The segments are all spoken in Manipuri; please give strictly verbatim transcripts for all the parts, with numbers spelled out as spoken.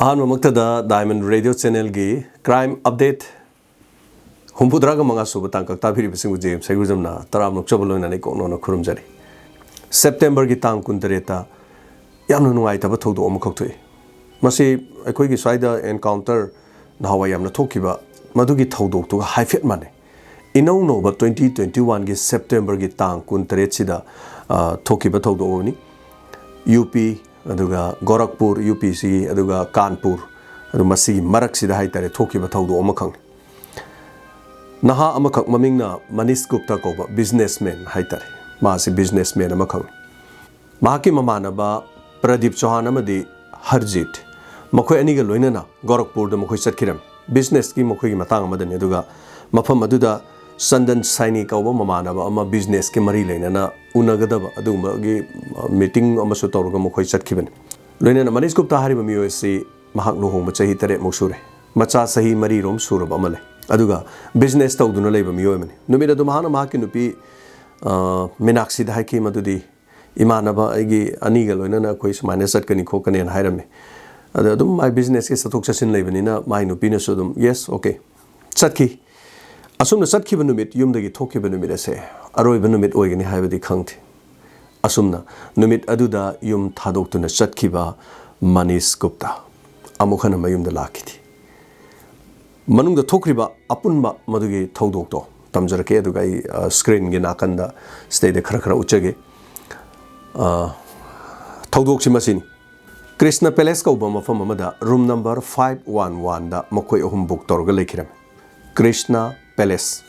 ꯑꯍꯥꯟꯕꯃꯛꯇꯗ Diamond Radio Channelꯒꯤ Crime Update ꯍꯨꯝꯐꯨꯇꯔꯥꯒ ꯃꯉꯥ ꯁꯨꯕ ꯇꯥꯡꯀꯛ ꯇꯥꯕꯤꯔꯤꯕꯁꯤꯡꯕꯨ ꯖꯦꯝꯁ ꯍꯩꯒ꯭ꯔꯨꯖꯝꯅ ꯇꯔꯥꯝꯅ ꯑꯣꯛꯆꯕ ꯂꯣꯏꯅꯅ ꯏꯀꯣꯛꯅꯧꯅ ꯈꯨꯔꯨꯝꯖꯔꯤ꯫ ꯁꯦꯞꯇꯦꯝꯕꯔꯒꯤ ꯇꯥꯡ ꯀꯨꯟꯇꯔꯦꯠꯇ ꯌꯥꯝꯅ ꯅꯨꯡꯉꯥꯏꯇꯕ ꯊꯧꯗꯣꯛ ꯑꯃꯈꯛ ꯊꯣꯛꯏ꯫ ꯃꯁꯤ ꯑꯩꯈꯣꯏꯒꯤ ꯁ꯭ꯋꯥꯏꯗ encounter ꯅꯍꯥꯟꯋꯥꯏ ꯌꯥꯝꯅ ꯊꯣꯛꯈꯤꯕ ꯃꯗꯨꯒꯤ ꯊꯧꯗꯣꯛꯇꯨꯒ ꯍꯥꯏꯐꯦꯠ ꯃꯥꯟꯅꯩ꯫ ꯏꯅꯧ ꯅꯧꯕ twenty twenty oneꯒꯤ ꯁꯦꯞꯇꯦꯝꯕꯔꯒꯤ ꯇꯥꯡ ꯀꯨꯟꯇꯔꯦꯠꯁꯤꯗ, ꯑ, ꯊꯣꯛꯈꯤꯕ ꯊꯧꯗꯣꯛ ꯑꯃꯅꯤ꯫ ꯌꯨ ꯄꯤ, ꯑꯗꯨꯒ ꯒꯣꯔꯈꯄꯨꯔ ꯌꯨ ꯄꯤꯁꯤꯒꯤ, ꯑꯗꯨꯒ ꯀꯥꯟꯄꯨꯔ, ꯑꯗꯨ ꯃꯁꯤꯒꯤ ꯃꯔꯛꯁꯤꯗ ꯍꯥꯏꯇꯥꯔꯦ, ꯊꯣꯛꯈꯤꯕ ꯊꯧꯗꯣꯛ ꯑꯃꯈꯛꯅꯤ꯫ ꯅꯍꯥ ꯑꯃꯈꯛ, ꯃꯃꯤꯡꯅ ꯃꯅꯤꯁ ꯒꯨꯞꯇꯥ ꯀꯧꯕ businessman ꯍꯥꯏꯇꯥꯔꯦ, ꯃꯥꯁꯤ businessman ꯑꯃꯈꯛꯅꯤ꯫ ꯃꯍꯥꯛꯀꯤ ꯃꯃꯥꯟꯅꯕ ꯄ꯭ꯔꯗꯤꯞ ꯆꯧꯍꯥꯟ ꯑꯃꯗꯤ ꯍꯔꯖꯤꯠ, ꯃꯈꯣꯏ ꯑꯅꯤꯒ ꯂꯣꯏꯅꯅ ꯒꯣꯔꯈꯄꯨꯔꯗ ꯃꯈꯣꯏ ꯆꯠꯈꯤꯔꯝꯃꯤ꯫ Businessꯀꯤ ꯃꯈꯣꯏꯒꯤ ꯃꯇꯥꯡ ꯑꯃꯗꯅꯤ꯫ ꯑꯗꯨꯒ ꯃꯐꯝ ꯑꯗꯨꯗ ꯆꯟꯗꯟ ꯁꯥꯏꯅꯤ ꯀꯧꯕ ꯃꯃꯥꯟꯅꯕ ꯑꯃ businessꯀꯤ ꯃꯔꯤ ꯂꯩꯅꯅ ꯎꯅꯒꯗꯕ ꯑꯗꯨꯒꯨꯝꯕꯒꯤ, ꯑ, meeting ꯑꯃꯁꯨ ꯇꯧꯔꯒ ꯃꯈꯣꯏ ꯆꯠꯈꯤꯕꯅꯤ꯫ ꯂꯣꯏꯅꯅ ꯃꯅꯤꯁ ꯒꯨꯞꯇꯥ ꯍꯥꯏꯔꯤꯕ ꯃꯤꯑꯣꯏ ꯑꯁꯤ ꯃꯍꯥꯛ ꯂꯨꯍꯣꯡꯕ ꯆꯍꯤ ꯇꯔꯦꯠꯃꯨꯛ ꯁꯨꯔꯦ꯫ ꯃꯆꯥ ꯆꯍꯤ ꯃꯔꯤꯔꯣꯝ ꯁꯨꯔꯕ ꯑꯃ ꯂꯩ꯫ ꯑꯗꯨꯒ business ꯇꯧꯗꯨꯅ ꯂꯩꯕ ꯃꯤꯑꯣꯏ ꯑꯃꯅꯤ꯫ ꯅꯨꯃꯤꯠ ꯑꯗꯨ ꯃꯍꯥꯛꯅ ꯃꯍꯥꯛꯀꯤ ꯅꯨꯄꯤ, ꯑ, ꯃꯤꯅꯥꯛꯁꯤꯗ ꯍꯥꯏꯈꯤ ꯃꯗꯨꯗꯤ, "ꯏꯃꯥꯟꯅꯕ ꯑꯩꯒꯤ ꯑꯅꯤꯒ ꯂꯣꯏꯅꯅ ꯑꯩꯈꯣꯏ ꯁꯨꯃꯥꯏꯅ ꯆꯠꯀꯅꯤ ꯈꯣꯠꯀꯅꯤꯅ" ꯍꯥꯏꯔꯝꯃꯤ꯫ ꯑꯗ ꯑꯗꯨꯝ ꯃꯥꯏ businessꯀꯤ ꯆꯠꯊꯣꯛ ꯆꯠꯁꯤꯟ ꯂꯩꯕꯅꯤꯅ ꯃꯥꯏ ꯅꯨꯄꯤꯅꯁꯨ ꯑꯗꯨꯝ, "Yes, okay," ꯆꯠꯈꯤ꯫ ꯑꯁꯨꯝꯅ ꯆꯠꯈꯤꯕ ꯅꯨꯃꯤꯠ, ꯌꯨꯝꯗꯒꯤ ꯊꯣꯛꯈꯤꯕ ꯅꯨꯃꯤꯠ ꯑꯁꯦ ꯑꯔꯣꯏꯕ ꯅꯨꯃꯤꯠ ꯑꯣꯏꯒꯅꯤ ꯍꯥꯏꯕꯗꯤ ꯈꯪꯗꯦ꯫ ꯑꯁꯨꯝꯅ ꯅꯨꯃꯤꯠ ꯑꯗꯨꯗ ꯌꯨꯝ ꯊꯥꯗꯣꯛꯇꯨꯅ ꯆꯠꯈꯤꯕ ꯃꯅꯤꯁ ꯒꯨꯞꯇꯥ ꯑꯃꯨꯛ ꯍꯟꯅ ꯃꯌꯨꯝꯗ ꯂꯥꯛꯈꯤꯗꯦ꯫ ꯃꯅꯨꯡꯗ ꯊꯣꯛꯈ꯭ꯔꯤꯕ ꯑꯄꯨꯟꯕ ꯃꯗꯨꯒꯤ ꯊꯧꯗꯣꯛꯇꯣ ꯇꯝꯖꯔꯛꯀꯦ, ꯑꯗꯨꯒ ꯑꯩ, ꯑ, screenꯒꯤ ꯅꯥꯀꯟꯗ ꯁꯤꯗꯩꯗ ꯈꯔ ꯈꯔ ꯎꯠꯆꯒꯦ꯫ ꯑ, ꯊꯧꯗꯣꯛꯁꯤ ꯃꯁꯤꯅꯤ꯫ ꯀ꯭ꯔꯤꯁꯅ Palace ꯀꯧꯕ ꯃꯐꯝ ꯑꯃꯗ room number five one oneꯗ ꯃꯈꯣꯏ ꯑꯍꯨꯝ book ꯇꯧꯔꯒ ꯂꯩꯈꯤꯔꯝꯃꯤ꯫ ꯀ꯭ꯔꯤꯁꯅ Palace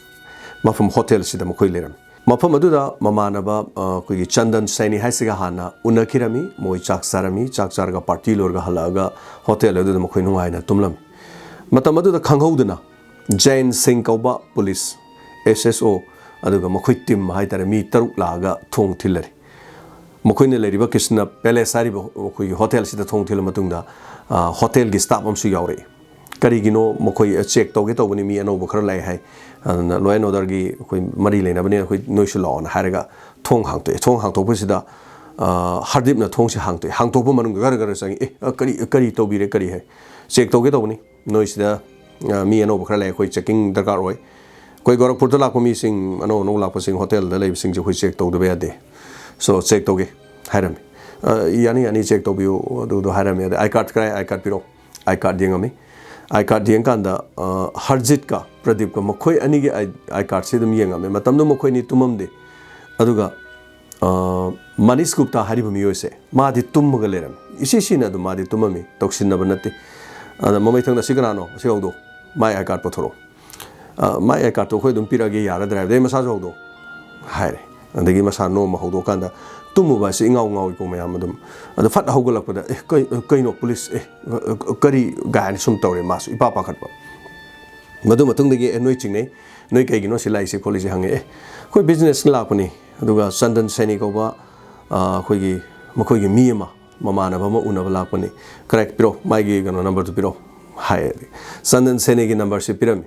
ꯃꯐꯝ hotelꯁꯤꯗ ꯃꯈꯣꯏ ꯂꯩꯔꯝꯃꯤ꯫ ꯃꯐꯝ ꯑꯗꯨꯗ ꯃꯃꯥꯟꯅꯕ, ꯑ, ꯑꯩꯈꯣꯏꯒꯤ ꯆꯟꯗꯟ ꯁꯥꯏꯅꯤ ꯍꯥꯏꯁꯤꯒ ꯍꯥꯟꯅ ꯎꯅꯈꯤꯔꯝꯃꯤ꯫ ꯃꯣꯏ ꯆꯥꯛ ꯆꯥꯔꯝꯃꯤ꯫ ꯆꯥꯛ ꯆꯥꯔꯒ party ꯂꯣꯏꯔꯒ ꯍꯜꯂꯛꯑꯒ hotel ꯑꯗꯨꯗ ꯃꯈꯣꯏ ꯅꯨꯡꯉꯥꯏꯅ ꯇꯨꯝꯂꯝꯃꯤ꯫ ꯃꯇꯝ ꯑꯗꯨꯗ ꯈꯪꯍꯧꯗꯅ ꯖꯌꯟ ꯁꯤꯡ ꯀꯧꯕ police, S S O, ꯑꯗꯨꯒ ꯃꯈꯣꯏ team ꯍꯥꯏꯇꯥꯔꯦ, ꯃꯤ ꯇꯔꯨꯛ ꯂꯥꯛꯑꯒ ꯊꯣꯡ ꯊꯤꯜꯂꯔꯤ꯫ ꯃꯈꯣꯏꯅ ꯂꯩꯔꯤꯕ ꯀ꯭ꯔꯤꯁꯅ Palace ꯍꯥꯏꯔꯤꯕ ꯑꯩꯈꯣꯏꯒꯤ hotelꯁꯤꯗ ꯊꯣꯡ ꯊꯤꯜꯂ ꯃꯇꯨꯡꯗ, ꯑ, hotelꯒꯤ staff ꯑꯃꯁꯨ ꯌꯥꯎꯔꯛꯏ꯫ ꯀꯔꯤꯒꯤꯅꯣ, ꯃꯈꯣꯏ check ꯇꯧꯒꯦ ꯇꯧꯕꯅꯤ, ꯃꯤ ꯑꯅꯧꯕ ꯈꯔ ꯂꯥꯛꯑꯦ ꯍꯥꯏ꯫ ꯑꯗꯨꯅ law and orderꯒꯤ ꯑꯩꯈꯣꯏ ꯃꯔꯤ ꯂꯩꯅꯕꯅꯤꯅ ꯑꯩꯈꯣꯏ ꯅꯣꯏꯁꯨ ꯂꯥꯛꯑꯣꯅ ꯍꯥꯏꯔꯒ ꯊꯣꯡ ꯍꯥꯡꯇꯣꯛꯑꯦ꯫ ꯊꯣꯡ ꯍꯥꯡꯇꯣꯛꯄꯁꯤꯗ ꯑ, ꯍꯔꯗꯤꯞꯅ ꯊꯣꯡꯁꯦ ꯍꯥꯡꯇꯣꯛꯑꯦ꯫ ꯍꯥꯡꯇꯣꯛꯄ ꯃꯅꯨꯡꯗ ꯒꯔ ꯒꯔ ꯆꯪꯉꯤ꯫ "ꯑꯦ, ꯑ, ꯀꯔꯤ, ꯀꯔꯤ ꯇꯧꯕꯤꯔꯦ, ꯀꯔꯤ ꯍꯥꯏ?" "ꯆꯦꯛ ꯇꯧꯒꯦ ꯇꯧꯕꯅꯤ, ꯅꯣꯏꯁꯤꯗ, ꯑ, ꯃꯤ ꯑꯅꯧꯕ ꯈꯔ ꯂꯥꯛꯑꯦ, ꯑꯩꯈꯣꯏ ꯆꯦꯛꯀꯤꯡ ꯗꯔꯀꯥꯔ ꯑꯣꯏ꯫ ꯑꯩꯈꯣꯏ ꯒꯣꯔꯈꯄꯨꯔꯗ ꯂꯥꯛꯄ ꯃꯤꯁꯤꯡ, ꯑꯅꯧ ꯑꯅꯧ ꯂꯥꯛꯄꯁꯤꯡ, ꯍꯣꯇꯦꯜꯗ ꯂꯩꯕꯁꯤꯡꯁꯦ ꯑꯩꯈꯣꯏ ꯆꯦꯛ ꯇꯧꯗꯕ ꯌꯥꯗꯦ꯫ So, ꯆꯦꯛ ꯇꯧꯒꯦ" ꯍꯥꯏꯔꯝꯃꯤ꯫ "ꯑ, ꯌꯥꯅꯤ, ꯌꯥꯅꯤ, ꯆꯦꯛ ꯇꯧꯕꯤꯌꯨ, ꯑꯗꯨꯗꯣ" ꯍꯥꯏꯔꯝꯃꯤ꯫ ꯑꯗꯩ "ꯑꯥꯏ ꯀꯥꯔꯗ ꯀꯔꯥꯏ? ꯑꯥꯏ ꯀꯥꯔꯗ ꯄꯤꯔꯛꯑꯣ"꯫ ꯑꯥꯏ ꯀꯥꯔꯗ ꯌꯦꯡꯉꯝꯃꯤ꯫ ꯑꯥꯏ ꯀꯥꯔꯗ ꯌꯦꯡꯀꯥꯟꯗ, ꯑ, ꯍꯔꯖꯤꯠꯀ ꯄ꯭ꯔꯗꯤꯞꯀ ꯃꯈꯣꯏ ꯑꯅꯤꯒꯤ ꯑꯥꯏ, ꯑꯥꯏ ꯀꯥꯔꯗꯁꯤ ꯑꯗꯨꯝ ꯌꯦꯡꯉꯝꯃꯦ꯫ ꯃꯇꯝꯗꯨ ꯃꯈꯣꯏ ꯑꯅꯤ ꯇꯨꯝꯃꯝꯗꯦ꯫ ꯑꯗꯨꯒ, ꯑ, ꯃꯅꯤꯁ ꯒꯨꯞꯇꯥ ꯍꯥꯏꯔꯤꯕ ꯃꯤꯑꯣꯏꯁꯦ, ꯃꯥꯗꯤ ꯇꯨꯝꯃꯒ ꯂꯩꯔꯝꯃꯤ꯫ ꯏꯁꯤ ꯁꯤꯅ ꯑꯗꯨꯝ ꯃꯥꯗꯤ ꯇꯨꯝꯃꯝꯃꯤ, ꯇꯧꯁꯤꯟꯅꯕ ꯅꯠꯇꯦ꯫ ꯑꯗ ꯃꯃꯩꯊꯪꯗ, "ꯁꯤ ꯀꯅꯥꯅꯣ? ꯁꯤ ꯍꯧꯗꯣꯛ, ꯃꯥꯏ ꯑꯥꯏ ꯀꯥꯔꯗ ꯄꯨꯊꯣꯔꯛꯑꯣ"꯫ "ꯑ, ꯃꯥꯏ ꯑꯥꯏ ꯀꯥꯔꯗꯇꯣ ꯑꯩꯈꯣꯏ ꯑꯗꯨꯝ ꯄꯤꯔꯛꯑꯒꯦ, ꯌꯥꯔꯗ꯭ꯔꯥ?" ꯍꯥꯏꯕꯗꯩ ꯃꯁꯥꯁꯨ ꯍꯧꯗꯣꯛ ꯍꯥꯏꯔꯦ꯫ ꯑꯗꯒꯤ ꯃꯁꯥ ꯅꯣꯝꯃ ꯍꯧꯗꯣꯛꯀꯥꯟꯗ, ꯇꯨꯝꯃꯨꯕ ꯍꯥꯏꯁꯤ ꯏꯉꯥꯎ ꯉꯥꯎꯏꯀꯣ ꯃꯌꯥꯝ ꯑꯗꯨꯝ꯫ ꯑꯗꯣ ꯐꯠ ꯍꯧꯒꯠꯂꯛꯄꯗ, "ꯑꯦ, ꯀꯩ-, ꯀꯩꯅꯣ ꯄꯨꯂꯤꯁ? ꯑꯦ, ꯀꯔꯤ?" ꯀꯥꯏꯅ ꯁꯨꯝ ꯇꯧꯔꯦ, ꯃꯥꯁꯨ ꯏꯄꯥ ꯄꯥꯈꯠꯄ꯫ ꯃꯗꯨ ꯃꯇꯨꯡꯗꯒꯤ, "ꯑꯦ, ꯅꯣꯏ ꯆꯤꯡꯅꯩ, ꯅꯣꯏ ꯀꯩꯒꯤꯅꯣ ꯁꯤ ꯂꯥꯛꯏꯁꯦ ꯈꯣꯠꯂꯤꯁꯦ?" ꯍꯪꯉꯦ꯫ "ꯑꯦ, ꯑꯩꯈꯣꯏ ꯕꯤꯖꯤꯅꯦꯁ ꯂꯥꯛꯄꯅꯤ, ꯑꯗꯨꯒ ꯆꯟꯗꯟ ꯁꯦꯅꯤ ꯀꯧꯕ, ꯑ, ꯑꯩꯈꯣꯏꯒꯤ, ꯃꯈꯣꯏꯒꯤ ꯃꯤ ꯑꯃ, ꯃꯃꯥꯟꯅꯕ ꯑꯃ ꯎꯅꯕ ꯂꯥꯛꯄꯅꯤ, ꯀꯔꯦꯛ ꯄꯤꯔꯣ, ꯃꯥꯒꯤ ꯀꯩꯅꯣ ꯅꯝꯕꯔꯗꯨ ꯄꯤꯔꯣ" ꯍꯥꯏ꯫ ꯆꯟꯗꯟ ꯁꯦꯅꯤꯒꯤ ꯅꯝꯕꯔꯁꯤ ꯄꯤꯔꯝꯃꯤ꯫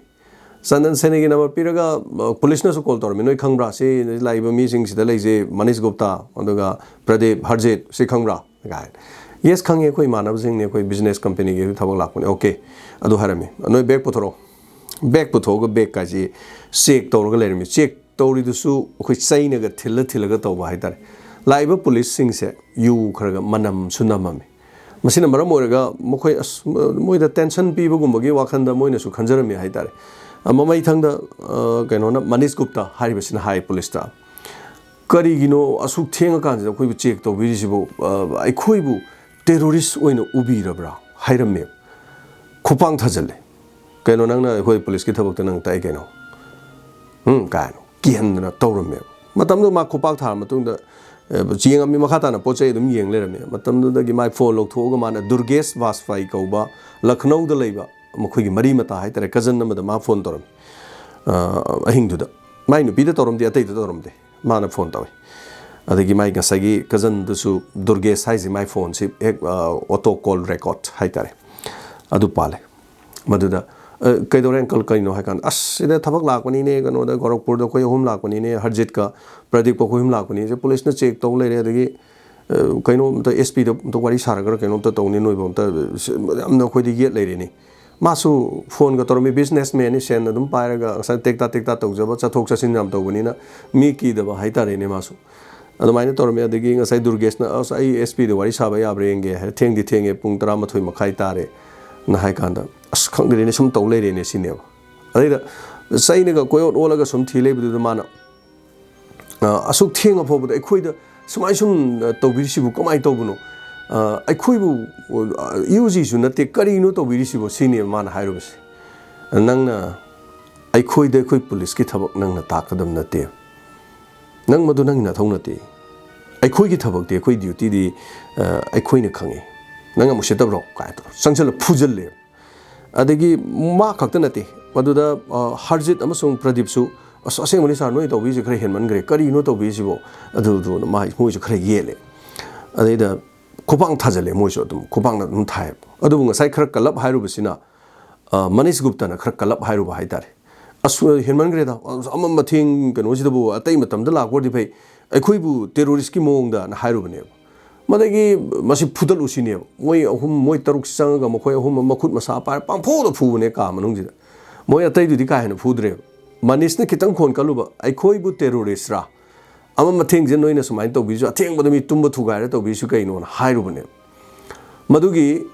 ꯆꯟꯗꯟ ꯁꯦꯅꯤꯒꯤ ꯅꯝꯕꯔ ꯄꯤꯔꯒ, ꯑ, ꯄꯨꯂꯤꯁꯅꯁꯨ ꯀꯣꯜ ꯇꯧꯔꯝꯃꯤ, "ꯅꯣꯏ ꯈꯪꯕ꯭ꯔꯥ? ꯁꯤ ꯂꯥꯛꯏꯕ ꯃꯤꯁꯤꯡꯁꯤꯗ ꯂꯩꯁꯦ ꯃꯅꯤꯁ ꯒꯨꯞꯇꯥ, ꯑꯗꯨꯒ ꯄ꯭ꯔꯗꯤꯞ, ꯍꯔꯖꯤꯠ, ꯁꯤ ꯈꯪꯕ꯭ꯔꯥ?" ꯀꯥꯏꯅ꯫ "ꯌꯦꯁ, ꯈꯪꯉꯦ, ꯑꯩꯈꯣꯏ ꯏꯃꯥꯟꯅꯕꯁꯤꯡꯅꯦ, ꯑꯩꯈꯣꯏ ꯕꯤꯖꯤꯅꯦꯁ ꯀꯝꯄꯦꯅꯤꯒꯤ ꯊꯕꯛ ꯂꯥꯛꯄꯅꯦ"꯫ "ꯑꯣꯀꯦ", ꯑꯗꯨ ꯍꯥꯏꯔꯝꯃꯤ꯫ "ꯅꯣꯏ ꯕꯦꯒ ꯄꯨꯊꯣꯔꯛꯑꯣ"꯫ ꯕꯦꯒ ꯄꯨꯊꯣꯛꯑꯒ ꯕꯦꯒ ꯀꯥꯏꯁꯤ ꯆꯦꯛ ꯇꯧꯔꯒ ꯂꯩꯔꯝꯃꯤ꯫ ꯆꯦꯛ ꯇꯧꯔꯤꯗꯨꯁꯨ ꯑꯩꯈꯣꯏ ꯆꯩꯅꯒ ꯊꯤꯜꯂ ꯊꯤꯜꯂꯒ ꯇꯧꯕ ꯍꯥꯏꯇꯥꯔꯦ꯫ ꯂꯥꯛꯏꯕ ꯄꯨꯂꯤꯁꯁꯤꯡꯁꯦ ꯌꯨ ꯈꯔꯒ ꯃꯅꯝꯁꯨ ꯅꯝꯃꯝꯃꯤ꯫ ꯃꯁꯤꯅ ꯃꯔꯝ ꯑꯣꯏꯔꯒ ꯃꯈꯣꯏ, ꯑꯁ, ꯃꯣꯏꯗ ꯇꯦꯟꯁꯟ ꯄꯤꯕꯒꯨꯝꯕꯒꯤ ꯋꯥꯈꯜꯗ ꯃꯣꯏꯅꯁꯨ ꯈꯟꯖꯔꯝꯃꯤ ꯍꯥꯏꯇꯥꯔꯦ꯫ ꯑ, ꯃꯃꯩꯊꯪꯗ, ꯑ, ꯀꯩꯅꯣꯅ, ꯃꯅꯤꯁ ꯒꯨꯞꯇꯥ ꯍꯥꯏꯔꯤꯕꯁꯤꯅ ꯍꯥꯏ ꯄꯨꯂꯤꯁꯇ, "ꯀꯔꯤꯒꯤꯅꯣ ꯑꯁꯨꯛ ꯊꯦꯡꯉꯀꯥꯟꯁꯤꯗ ꯑꯩꯈꯣꯏꯕꯨ ꯆꯦꯛ ꯇꯧꯕꯤꯔꯤꯁꯤꯕꯨ? ꯑ, ꯑꯩꯈꯣꯏꯕꯨ ꯇꯦꯔꯣꯔꯤꯁ ꯑꯣꯏꯅ ꯎꯕꯤꯔꯕ꯭ꯔꯥ?" ꯍꯥꯏꯔꯝꯃꯦꯕ꯫ ꯈꯨꯄꯥꯡ ꯊꯥꯖꯤꯜꯂꯦ꯫ "ꯀꯩꯅꯣ, ꯅꯪꯅ ꯑꯩꯈꯣꯏ ꯄꯨꯂꯤꯁꯀꯤ ꯊꯕꯛꯇ ꯅꯪ ꯇꯥꯛꯏ ꯀꯩꯅꯣ? ꯎꯝ?" ꯀꯥꯏꯅ ꯀꯤꯍꯟꯗꯅ ꯇꯧꯔꯝꯃꯦꯕ꯫ ꯃꯇꯝꯗꯨ ꯃꯥ ꯈꯨꯄꯥꯛ ꯊꯥꯔ ꯃꯇꯨꯡꯗ, ꯑꯦ, ꯌꯦꯡꯉꯝꯃꯤ, ꯃꯈꯥ ꯇꯥꯅ ꯄꯣꯠ ꯆꯩ ꯑꯗꯨꯝ ꯌꯦꯡ ꯂꯩꯔꯝꯃꯦ꯫ ꯃꯇꯝꯗꯨꯗꯒꯤ ꯃꯥꯏ ꯐꯣꯟ ꯂꯧꯊꯣꯛꯑꯒ ꯃꯥꯅ ꯗꯨꯔꯒꯦꯁ ꯕꯥꯖꯄꯥꯏ ꯀꯧꯕ ꯂꯈꯅꯧꯗ ꯂꯩꯕ ꯃꯈꯣꯏꯒꯤ ꯃꯔꯤ ꯃꯇꯥ ꯍꯥꯏꯇꯥꯔꯦ, ꯀꯖꯟ ꯑꯃꯗ ꯃꯥ ꯐꯣꯟ ꯇꯧꯔꯝꯃꯤ, ꯑ, ꯑꯍꯤꯡꯗꯨꯗ꯫ ꯃꯥꯏ ꯅꯨꯄꯤꯗ ꯇꯧꯔꯝꯗꯦ, ꯑꯇꯩꯗ ꯇꯧꯔꯝꯗꯦ, ꯃꯥꯅ ꯐꯣꯟ ꯇꯧꯋꯤ꯫ ꯑꯗꯒꯤ ꯃꯥꯏ ꯉꯁꯥꯏꯒꯤ ꯀꯖꯟꯗꯨꯁꯨ, ꯗꯨꯔꯒꯦꯁ ꯍꯥꯏꯁꯦ, ꯃꯥꯏ ꯐꯣꯟꯁꯤ ꯍꯦꯛ, ꯑ, ꯑꯣꯇꯣ ꯀꯣꯜ ꯔꯦꯀꯣꯔꯠ ꯍꯥꯏꯇꯥꯔꯦ, ꯑꯗꯨ ꯄꯥꯜꯂꯦ꯫ ꯃꯗꯨꯗ, "ꯑ, ꯀꯩꯗꯧꯔꯦ, ꯑꯪꯀꯜ? ꯀꯩꯅꯣ?" ꯍꯥꯏ ꯀꯥꯟꯗ, "ꯑꯁ, ꯁꯤꯗ ꯊꯕꯛ ꯂꯥꯛꯄꯅꯤꯅꯦ, ꯀꯩꯅꯣꯗ, ꯒꯣꯔꯈꯄꯨꯔꯗ ꯑꯩꯈꯣꯏ ꯑꯍꯨꯝ ꯂꯥꯛꯄꯅꯤꯅꯦ, ꯍꯔꯖꯤꯠꯀ ꯄ꯭ꯔꯗꯤꯞꯀ ꯑꯩꯈꯣꯏ ꯑꯍꯨꯝ ꯂꯥꯛꯄꯅꯤ꯫ ꯁꯤ ꯄꯨꯂꯤꯁꯅ ꯆꯦꯛ ꯇꯧ ꯂꯩꯔꯦ, ꯑꯗꯒꯤ ꯀꯩꯅꯣꯝꯇ ꯑꯦꯁ ꯄꯤꯗ ꯑꯝꯇ ꯋꯥꯔꯤ ꯁꯥꯔꯒ ꯀꯩꯅꯣꯝꯇ ꯇꯧꯅꯤ, ꯅꯣꯏꯕꯨ ꯑꯝꯇ ꯌꯥꯝꯅ ꯑꯩꯈꯣꯏꯗ ꯌꯦꯠ ꯂꯩꯔꯦꯅꯦ꯫ ꯃꯥꯁꯨ ꯐꯣꯟꯒ ꯇꯧꯔꯝꯃꯤ, ꯕꯤꯖꯤꯅꯦꯁꯃꯦꯟꯅꯤ, ꯁꯦꯟ ꯑꯗꯨꯝ ꯄꯥꯏꯔꯒ ꯉꯁꯥꯏ ꯇꯦꯛꯇꯥ ꯇꯦꯛꯇꯥ ꯇꯧꯖꯕ, ꯆꯠꯊꯣꯛ ꯆꯠꯁꯤꯟ ꯌꯥꯝ ꯇꯧꯕꯅꯤꯅ ꯃꯤ ꯀꯤꯗꯕ ꯍꯥꯏꯇꯥꯔꯦꯅꯦ꯫ ꯃꯥꯁꯨ ꯑꯗꯨꯃꯥꯏꯅ ꯇꯧꯔꯝꯃꯤ꯫ ꯑꯗꯒꯤ ꯉꯁꯥꯏ ꯗꯨꯔꯒꯦꯁꯅ, "ꯑꯁ, ꯑꯩ ꯑꯦꯁ ꯄꯤꯗ ꯋꯥꯔꯤ ꯁꯥꯕ ꯌꯥꯕ꯭ꯔꯥ ꯌꯦꯡꯒꯦ" ꯍꯥꯏꯔꯦ꯫ "ꯊꯦꯡꯗꯤ ꯊꯦꯡꯉꯦ, ꯄꯨꯡ ꯇꯔꯥꯃꯥꯊꯣꯏ ꯃꯈꯥꯏ ꯇꯥꯔꯦ" ꯅ ꯍꯥꯏ ꯀꯥꯟꯗ, "ꯑꯁ, ꯈꯪꯗ꯭ꯔꯦꯅꯦ, ꯁꯨꯝ ꯇꯧ ꯂꯩꯔꯦꯅꯦ" ꯁꯤꯅꯦꯕ꯫ ꯑꯗꯩꯗ ꯆꯩꯅꯒ ꯀꯣꯏꯑꯣꯠ ꯑꯣꯠꯂꯒ ꯁꯨꯝ ꯊꯤ ꯂꯩꯕꯗꯨꯗ ꯃꯥꯅ, ꯑ, "ꯑꯁꯨꯛ ꯊꯦꯡꯉ ꯐꯥꯎꯕꯗ ꯑꯩꯈꯣꯏꯗ ꯁꯨꯃꯥꯏ ꯁꯨꯝ, ꯑ, ꯇꯧꯕꯤꯔꯤꯁꯤꯕꯨ ꯀꯃꯥꯏꯅ ꯇꯧꯕꯅꯣ? ꯑ, ꯑꯩꯈꯣꯏꯕꯨ, ꯑ, ꯌꯨ ꯖꯤꯁꯨ ꯅꯠꯇꯦ, ꯀꯔꯤꯅꯣ ꯇꯧꯕꯤꯔꯤꯁꯤꯕꯣ?" ꯁꯤꯅꯦꯕ ꯃꯥꯅ ꯍꯥꯏꯔꯨꯕꯁꯦ꯫ "ꯅꯪꯅ, ꯑꯩꯈꯣꯏꯗ ꯑꯩꯈꯣꯏ ꯄꯨꯂꯤꯁꯀꯤ ꯊꯕꯛ ꯅꯪꯅ ꯇꯥꯛꯀꯗꯕ ꯅꯠꯇꯦ꯫ ꯅꯪ ꯃꯗꯨ ꯅꯪꯒꯤ ꯅꯊꯧ ꯅꯠꯇꯦ꯫ ꯑꯩꯈꯣꯏꯒꯤ ꯊꯕꯛꯇꯤ, ꯑꯩꯈꯣꯏ ꯗ꯭ꯌꯨꯇꯤꯗꯤ, ꯑ, ꯑꯩꯈꯣꯏꯅ ꯈꯪꯉꯤ꯫ ꯅꯪ ꯌꯥꯝ ꯎꯁꯤꯠꯇꯕ꯭ꯔꯣ?" ꯀꯥꯏꯅ ꯇꯧꯔ ꯆꯪꯁꯤꯜꯂ ꯐꯨꯖꯜꯂꯦ꯫ ꯑꯗꯒꯤ ꯃꯥ ꯈꯛꯇ ꯅꯠꯇꯦ, ꯃꯗꯨꯗ, ꯑ, ꯍꯔꯖꯤꯠ ꯑꯃꯁꯨꯡ ꯄ꯭ꯔꯗꯤꯞꯁꯨ, "ꯑꯁ, ꯑꯁꯦꯡꯕꯅꯤ ꯁꯥꯔ, ꯅꯣꯏ ꯇꯧꯕꯤꯔꯤꯁꯦ ꯈꯔ ꯍꯦꯟꯃꯟꯈ꯭ꯔꯦ, ꯀꯔꯤꯅꯣ ꯇꯧꯕꯤꯔꯤꯁꯤꯕꯣ?" ꯑꯗꯨꯗꯨꯅ ꯃꯥ, ꯃꯣꯏꯁꯨ ꯈꯔ ꯌꯦꯠꯂꯦ꯫ ꯑꯗꯩꯗ ꯈꯨꯄꯥꯡ ꯊꯥꯖꯜꯂꯦ, ꯃꯣꯏꯁꯨ ꯑꯗꯨꯝ ꯈꯨꯄꯥꯡꯅ ꯑꯗꯨꯝ ꯊꯥꯏꯌꯦꯕ꯫ ꯑꯗꯨꯕꯨ ꯉꯁꯥꯏ ꯈꯔ ꯀꯜꯂꯞ ꯍꯥꯏꯔꯨꯕꯁꯤꯅ, ꯑ, ꯃꯅꯤꯁ ꯒꯨꯞꯇꯅ ꯈꯔ ꯀꯜꯂꯞ ꯍꯥꯏꯔꯨꯕ ꯍꯥꯏꯇꯥꯔꯦ꯫ "ꯑꯁ, ꯍꯦꯟꯃꯟꯈ꯭ꯔꯦꯗ, ꯑꯃ ꯃꯊꯦꯡ ꯀꯩꯅꯣꯁꯤꯗꯕꯨ ꯑꯇꯩ ꯃꯇꯝꯗ ꯂꯥꯛꯄ ꯑꯣꯏꯔꯗꯤ ꯐꯩ, ꯑꯩꯈꯣꯏꯕꯨ ꯇꯦꯔꯣꯔꯤꯁꯀꯤ ꯃꯑꯣꯡꯗꯅ" ꯍꯥꯏꯔꯨꯕꯅꯦꯕ꯫ ꯃꯗꯒꯤ ꯃꯁꯤ ꯐꯨꯗꯠꯂꯨ ꯁꯤꯅꯦꯕ꯫ ꯃꯣꯏ ꯑꯍꯨꯝ, ꯃꯣꯏ ꯇꯔꯨꯛꯁꯤ ꯆꯪꯉꯒ ꯃꯈꯣꯏ ꯑꯍꯨꯝ ꯃꯈꯨꯠ ꯃꯁꯥ ꯄꯥꯏꯔ ꯄꯥꯡꯐꯨꯗ ꯐꯨꯕꯅꯦ ꯀꯥ ꯃꯅꯨꯡꯁꯤꯗ꯫ ꯃꯣꯏ ꯑꯇꯩꯗꯨꯗꯤ ꯀꯥ ꯍꯦꯟꯅ ꯐꯨꯗ꯭ꯔꯦꯕ꯫ ꯃꯅꯤꯁꯅ ꯈꯤꯇꯪ ꯈꯣꯟ ꯀꯜꯂꯨꯕ, "ꯑꯩꯈꯣꯏꯕꯨ ꯇꯦꯔꯣꯔꯤꯁꯔꯥ? ꯑꯃ ꯃꯊꯦꯡꯁꯦ ꯅꯣꯏꯅ ꯁꯨꯃꯥꯏꯅ ꯇꯧꯕꯤꯁꯨ, ꯑꯊꯦꯡꯕꯗ ꯃꯤ ꯇꯨꯝꯕ ꯊꯨꯒꯥꯏꯔ ꯇꯧꯕꯤꯁꯨ ꯀꯩꯅꯣꯅ" ꯍꯥꯏꯔꯨꯕꯅꯦꯕ꯫ ꯃꯗꯨꯒꯤ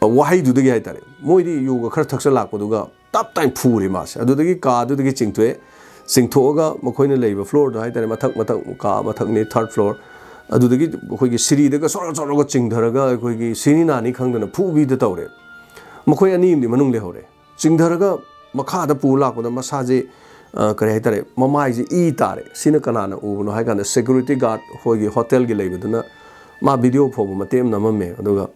ꯋꯥꯍꯩꯗꯨꯗꯒꯤ ꯍꯥꯏꯇꯥꯔꯦ, ꯃꯣꯏꯗꯤ ꯌꯨꯒ ꯈꯔ ꯊꯛꯆꯜꯂꯛꯄꯗꯨꯒ ꯇꯞ ꯇꯥꯏꯅ ꯐꯨꯔꯦ ꯃꯥꯁꯦ꯫ ꯑꯗꯨꯗꯒꯤ ꯀꯥꯗꯨꯗꯒꯤ ꯆꯤꯡꯊꯣꯛꯑꯦ꯫ ꯆꯤꯡꯊꯣꯛꯑꯒ ꯃꯈꯣꯏꯅ ꯂꯩꯕ ꯐ꯭ꯂꯣꯔꯗꯣ ꯍꯥꯏꯇꯥꯔꯦ, ꯃꯊꯛ, ꯃꯊꯛ ꯀꯥ ꯃꯊꯛꯅꯤ, ꯊꯥꯔꯠ ꯐ꯭ꯂꯣꯔ, ꯑꯗꯨꯗꯒꯤ ꯑꯩꯈꯣꯏꯒꯤ ꯁꯤꯔꯤꯗꯒ ꯁꯣꯔ ꯁꯣꯔꯒ ꯆꯤꯡꯊꯔꯒ ꯑꯩꯈꯣꯏꯒꯤ ꯁꯤꯅꯤ ꯅꯥꯅꯤ ꯈꯪꯗꯅ ꯐꯨꯕꯤꯗ ꯇꯧꯔꯦ꯫ ꯃꯈꯣꯏ ꯑꯅꯤ ꯑꯃꯗꯤ ꯃꯅꯨꯡ ꯂꯩꯍꯧꯔꯦ꯫ ꯆꯤꯡꯊꯔꯒ ꯃꯈꯥꯗ ꯄꯨ ꯂꯥꯛꯄꯗ ꯃꯁꯥꯁꯦ, ꯑ, ꯀꯔꯤ ꯍꯥꯏꯇꯥꯔꯦ, ꯃꯃꯥꯏꯁꯦ ꯏ ꯇꯥꯔꯦ꯫ ꯁꯤꯅ ꯀꯅꯥꯅ ꯎꯕꯅꯣ ꯍꯥꯏ ꯀꯥꯟꯗ, ꯁꯦꯀ꯭ꯌꯨꯔꯤꯇꯤ ꯒꯥꯔꯗ ꯍꯣꯏꯒꯤ ꯍꯣꯇꯦꯜꯒꯤ ꯂꯩꯕꯗꯨꯅ ꯃꯥ ꯚꯤꯗꯤꯑꯣ ꯐꯥꯎꯕ ꯃꯇꯦꯛ ꯑꯃ ꯅꯝꯃꯝꯃꯦ꯫ ꯑꯗꯨꯒ,